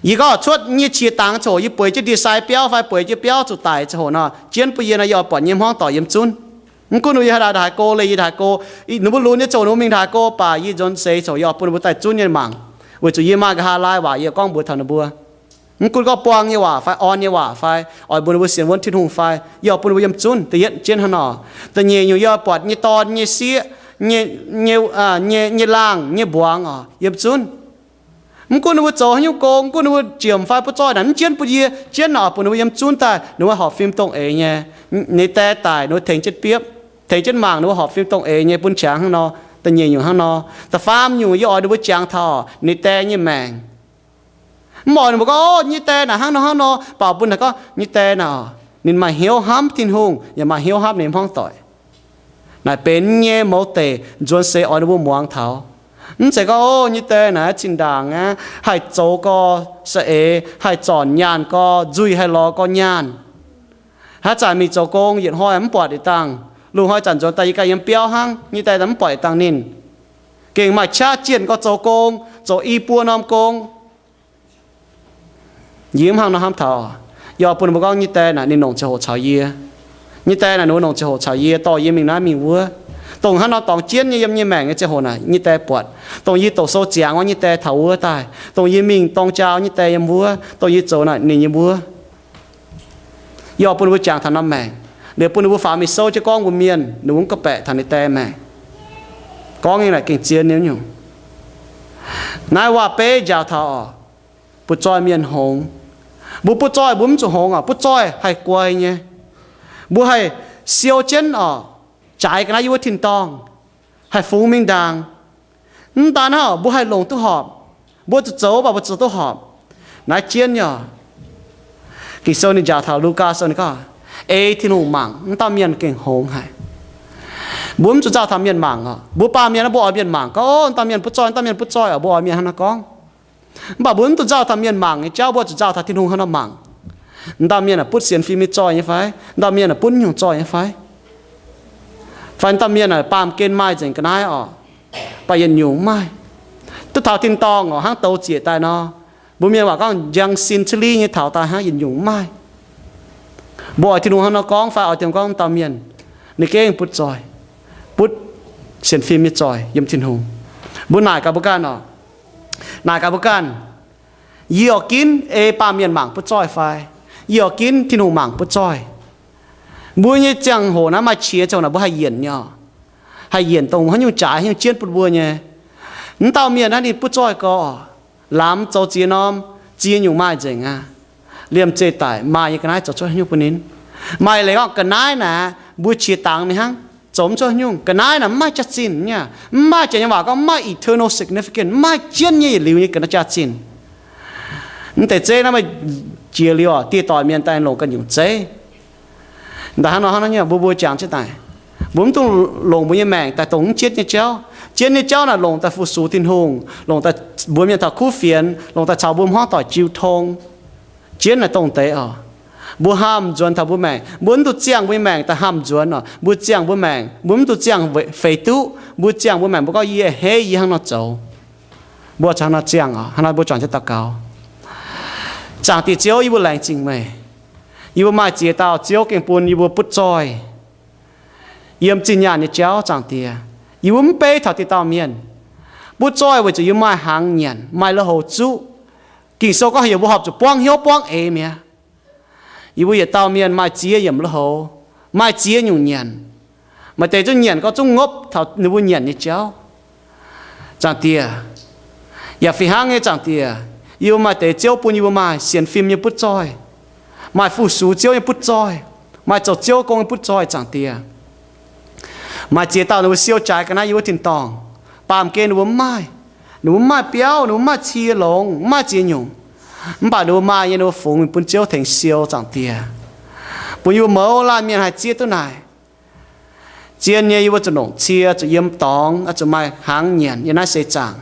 Yie gorngv cuotv nyei qiex dangx ziangh hoc yie bueix jienv ndie-sai biauv fai bueix jienv biauv zuqc daic ziangh hoc nor, jienv bun yie nor yie oix buatc nyei hmuangv doic yiem zunv. Mv gunv yie haaix daaih haaix go, leih yie haaix go, ninh mbuo lunx nyei ziangh hoc ninh mbuo mingh haaix go baac yie nzuonx seix ziangh hoc yie oix bun ninh mbuo daaih zunv nyei mangc, weic zuqc yie maaih nqa'haav laai waac yie gorngv mbuox taux ninh mbuo. Mv gunv gorngv buang nyei waac fai orn nyei waac fai oix mbuox ninh mbuo sienx wuonv Tin-Hungh fai, yie oix bun ninh mbuo yiem zunv. Da'yietv jienv hnangv nor. Da'nyeic nyungc yie oix buatc nyei dorn, nyei sieqv, nyei, nyei, nyei laangh, nyei mbuangz oc yiem zunv. Mv gunv ninh mbuo zoux haaix nyungc gong, mv gunv ninh mbuo jiemc fai butv zoih naaic, mv jienv bun yie, jienv naaic bun ninh mbuo yiem zunv daaih, ninh mbuo horpc fim dongh eix nyei. Ninh dae daic, ninh mbuo tengx jienv biopv, tengx jienv mangc, ninh mbuo horpc fim dongh eix nyei bun qangx hnangv nor. Da'nyeic nyungc hnangv nor. Da'faam nyungc yie oix ninh mbuo jangx taux ninh dae nyei maengc. Mv oix ninh mbuo gorngv, o, nyei dae naaic hnangv nor hnangv nor, mv baac bun ninh gorngv, nyei dae naaic, ninh maaih hnyouv hnamv Tin-Hungh yaac maaih hnyouv hnamv ninh hmuangv doic. Naaic benx nyei mouz deic nzuonx seix oix ninh mbuo muangx taux. Mv zeiz gorngv, o, nyei dae naaic zinh ndaangc aqv haih zoux gorx saeng-eix, haih zornc nyaanh gorx, nzuih haih lorz gorx nyaanh. Haaix zanc mingh zoux gong, yietc hnoi mv buatc yietc dangh, lungh hnoi zanc nzuonx daaih yie ganh yiem biauv hnangv, nyei dae mv buatc yietc dangh ninh. Gengh maaih qaqv jienh gorx zoux gong, zoux i buo norm gong. Yie mv hnangv nor hnamv taux, yie oix bun ninh mbuo gorngv nyei dae naaic ninh longc ziangh hoc caux yie. Nyei dae naaic ninh longc ziangh hoc caux yie, dorh yie mingh naaiv mingh wuov. Dongh hnangv nor dorngx jienv nyei yiem nyei maengc nyei ziangh hoc naaic, nyei dae buatc. Dongh yie doqc sou ziangx wuov, nyei dae taux wuov daaih. Dongh yie mingh dorng jaa, nyei dae yiem wuov. Dongh yie zoux naaic, ninh yiem wuov. Yie oix bun ninh mbuo jangx taux norm maengc. Liuz bun ninh mbuo faaux mingh souv jienv gorngv mbuo mienh, ninh mbuo mv gauh baeqc taux ninh dae maengc. Gorngv nyei naaic gengh zien nyei nyungc. Naaiv waac-beiv njaaux taux oc, butv zoih mienh hngongx. Mbuo butv zoih mbuo mv zuqc hngongx oc. Butv zoih haih guai nyei. Mbuo haih siou jienv oc, jaaix ga'naaiv yiem wuov tin-dorngh, haih fungx mingh ndaangc. Mv daan hnangv, mbuo haih longc duqv horpc. Mbuo zuqc zoux mv baac mbuo zoux duqv horpc. Naaiv jienv nyei oc. Ging-Sou ninh njaaux taux Lugaa Sou ninh gorngv, ei Tin-Hungh mangc, mv dauh mienh gengh hngongx haic. Mbuo mv zuqc nzauh taux mienh mangc oc. Mbuo baamh mienh mbuo oix mienh mangc gorngv, o, mv dauh mienh butv zoih, mv dauh mienh butv zoih oc, mbuo oix mienh hnangv naaiv gorngv. Mv baac mbuo mv zuqc nzauh taux mienh mangc nyei jauv, mbuo zuqc nzauh taux Tin-Hungh hnangv nor mangc. Mv dauh mienh aah, butv sienx fim nyei zoih nyei fai? Mv dauh mienh aah, butv nyungc zoih nyei fai? Fai mv dauh mienh aah, baamh gen maaih nzengc ga'naaiv oc, baac yietc nyungc mv maaih. Duqv taux tin-dorngh oc, hnangv douz ziec daaih nor, mbuo mienh waac gorngv njang sin cili nyei taux daaih hnangv, yietc nyungc mv maaih. Mbuo oix Tin-Hungh hnangv nor gorngv fai oix Tin-Hungh gorngv mv dauh mienh ninh gengh butv zoih, butv sienx fim nyei zoih yiem Tin-Hungh? Mbuo naaic gaax mbuo ganh oc. Naaic gaax mbuo ganh, yie oix ginv ei baamh mienh mangc butv zoih fai yie oix ginv Tin-Hungh mangc butv zoih? Mbuo nyei ziangh hoc naaiv maaih qiex ziangh hoc naaic mbuo haih yienc nyei oc. Haih yienc dongh haaix nyungc jaaix haaix nyungc jienv bun mbuo nyei. Mv dauh mienh naaiv ninh butv zoih gorx, lamz zoux ziex norm, ziex nyungc maaih nzengc aqv. Liemh zeih daic maaih nyei ga'naaiv zoux cuotv haaix nyungc bun ninh? Maaih leiz gorngv ga'naaiv naaic mbuo qiex dangx mingh hnangv, zoux mv cuotv haaix nyungc. Ga'naaiv naaic mv maaih jaax-zinh nyei, mv maaih, janx nyei waac gorngv mv maaih eternal significance, mv maaih jienv nyei yietc liuz nyei ga'naaiv jaax-zinh. Mv deix zeiv naaiv maaih jiex liuz oc, dieh doic mienh daaih longc ganh nyungc zeiv. Daaih hnangv nor hnangv nor nyei, mbuo mbuo jangx jienv daaih, mbuo mv dungx longc mbuo nyei maengc daaih dongh mv jienv nyei jauv. Jienv nyei jauv naaic longc daaih fu-sux Tin-Hungh, longc daaih mbuox mienh taux kuv fienx, longc daaih caux mbuo hmuangv doic jiu tong. Jienv naaic dongh deix oc. Mbuo hamh nzuonx taux mbuo maengc, mbuo mv dungx ziangh mbuo nyei maengc daaih hamh nzuonx oc. Mbuo ziangh mbuo maengc, mbuo mv dungx ziangh feix duqv. Mbuo ziangh mbuo maengc, mbuo gorngv, yie a'hneiv yie hnangv nor zoux. Mbuo hnangv nor ziangh oc. Hnangv nor mbuo juangc jienv daux gaux. Zaangc Diex Ziouv, yie mbuo laengz zingh meih. Yie mbuo maaih ziex dauh Ziouv gengh bun yie mbuo butv zoih yiem zinh nyaanh nyei jauv, Zaangc Diex. Yie mbuo mv beiv taux dieh dauh mienh. Butv zoih weic zuqc yie mbuo maaih hnaangx nyanc, maaih lui-houx zuqv. Ging-Sou gorngv heuc mbuo horpc zuqc buangv hnyouv buangv eix mi'aqv. Yie mbuo yietc dauh mienh maaih ziex yiemc lui-houx, maaih ziex nyungc nyanc. Maaih deix zungv nyanc gorngv zungv ngopv taux ninh mbuo nyanc nyei jauv, Zaangc Diex. Yaac fih hnangv nyei, Zaangc Diex, yie mbuo maaih deix Ziouv bun yie mbuo maaih sienx fim nyei butv zoih, maaih fu-sux Ziouv nyei butv zoih, maaih zoux Ziouv gong nyei butv zoih, Zaangc Diex. Maaih ziex dauh ninh mbuo siou jaaix ga'naaiv yiem wuov tin-dorngh, baamh gen ninh mbuo mv maaih. Ninh mbuo mv maaih biauv, ninh mbuo mv maaih cie longx, mv maaih ziex nyungc. Mv baac ninh mbuo maaih nyei, ninh mbuo fungx mingh bun Ziouv tengx siou, Zaangc Diex. Bun yie mbuo mouz laanh mienh haih zieqv duqv naaic. Zien nyei yie mbuo zuqc longc cie, zuqc yiem dorngx, zuqc maaih hnaangx nyanc yiem naaiv seix zaangc.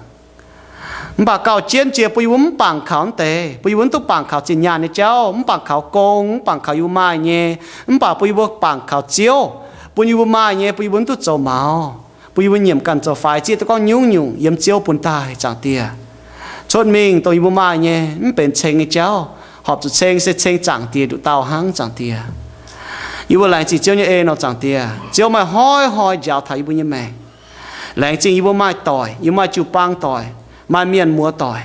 Mv baac gauh jienv jiex bun yie mbuo mv bangc kaux naaiv deix, bun yie mbuo mv duqv bangc kaux zinh nyaanh nyei jauv, mv bangc kaux gong, mv bangc kaux yie mbuo maaih nyei, mv baac bun yie mbuo bangc kaux Ziouv, bun yie mbuo maaih nyei, bun yie mbuo mv duqv zoux maux, bun yie mbuo nyiemc ganh zoux faix, zieqv duqv gorngv nyungc-nyungc yiem Ziouv bun daaih, Zaangc Diex. Cuotv mingh dongh yie mbuo maaih nyei, mv benx ceng nyei jauv, horpc zuqc ceng se ceng Zaangc Diex nduqc dauh hnangv, Zaangc Diex. Yie mbuo laengz zingh Ziouv nyei en nor, Zaangc Diex. Ziouv maaih hnoi-hnoi njaaux taux yie mbuo nyei maengc. Laengz zingh yie mbuo maaih doic, yie mbuo maaih jiu-baang doic, maaih mienh muoz doic,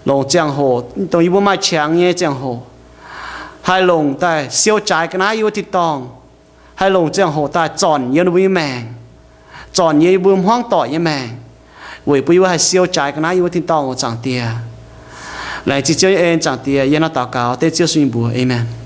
longc ziangh hoc dongh yie mbuo maaih qangx nyei ziangh hoc, haih longc daaih siou jaaix ga'naaiv yie mbuo tin-dorngh, haih longc ziangh hoc daaih zornc yiem ninh mbuo nyei maengc, zornc yiem yie mbuo hmuangv doic nyei maengc, weic bun yie mbuo haih siou jaaix ga'naaiv yie mbuo tin-dorngh oc Zaangc Diex. Laengz zingh Ziouv nyei en Zaangc Diex, yie hnangv naaiv daux gaux dengv Ziouv Yesu nyei mbuox, aamen.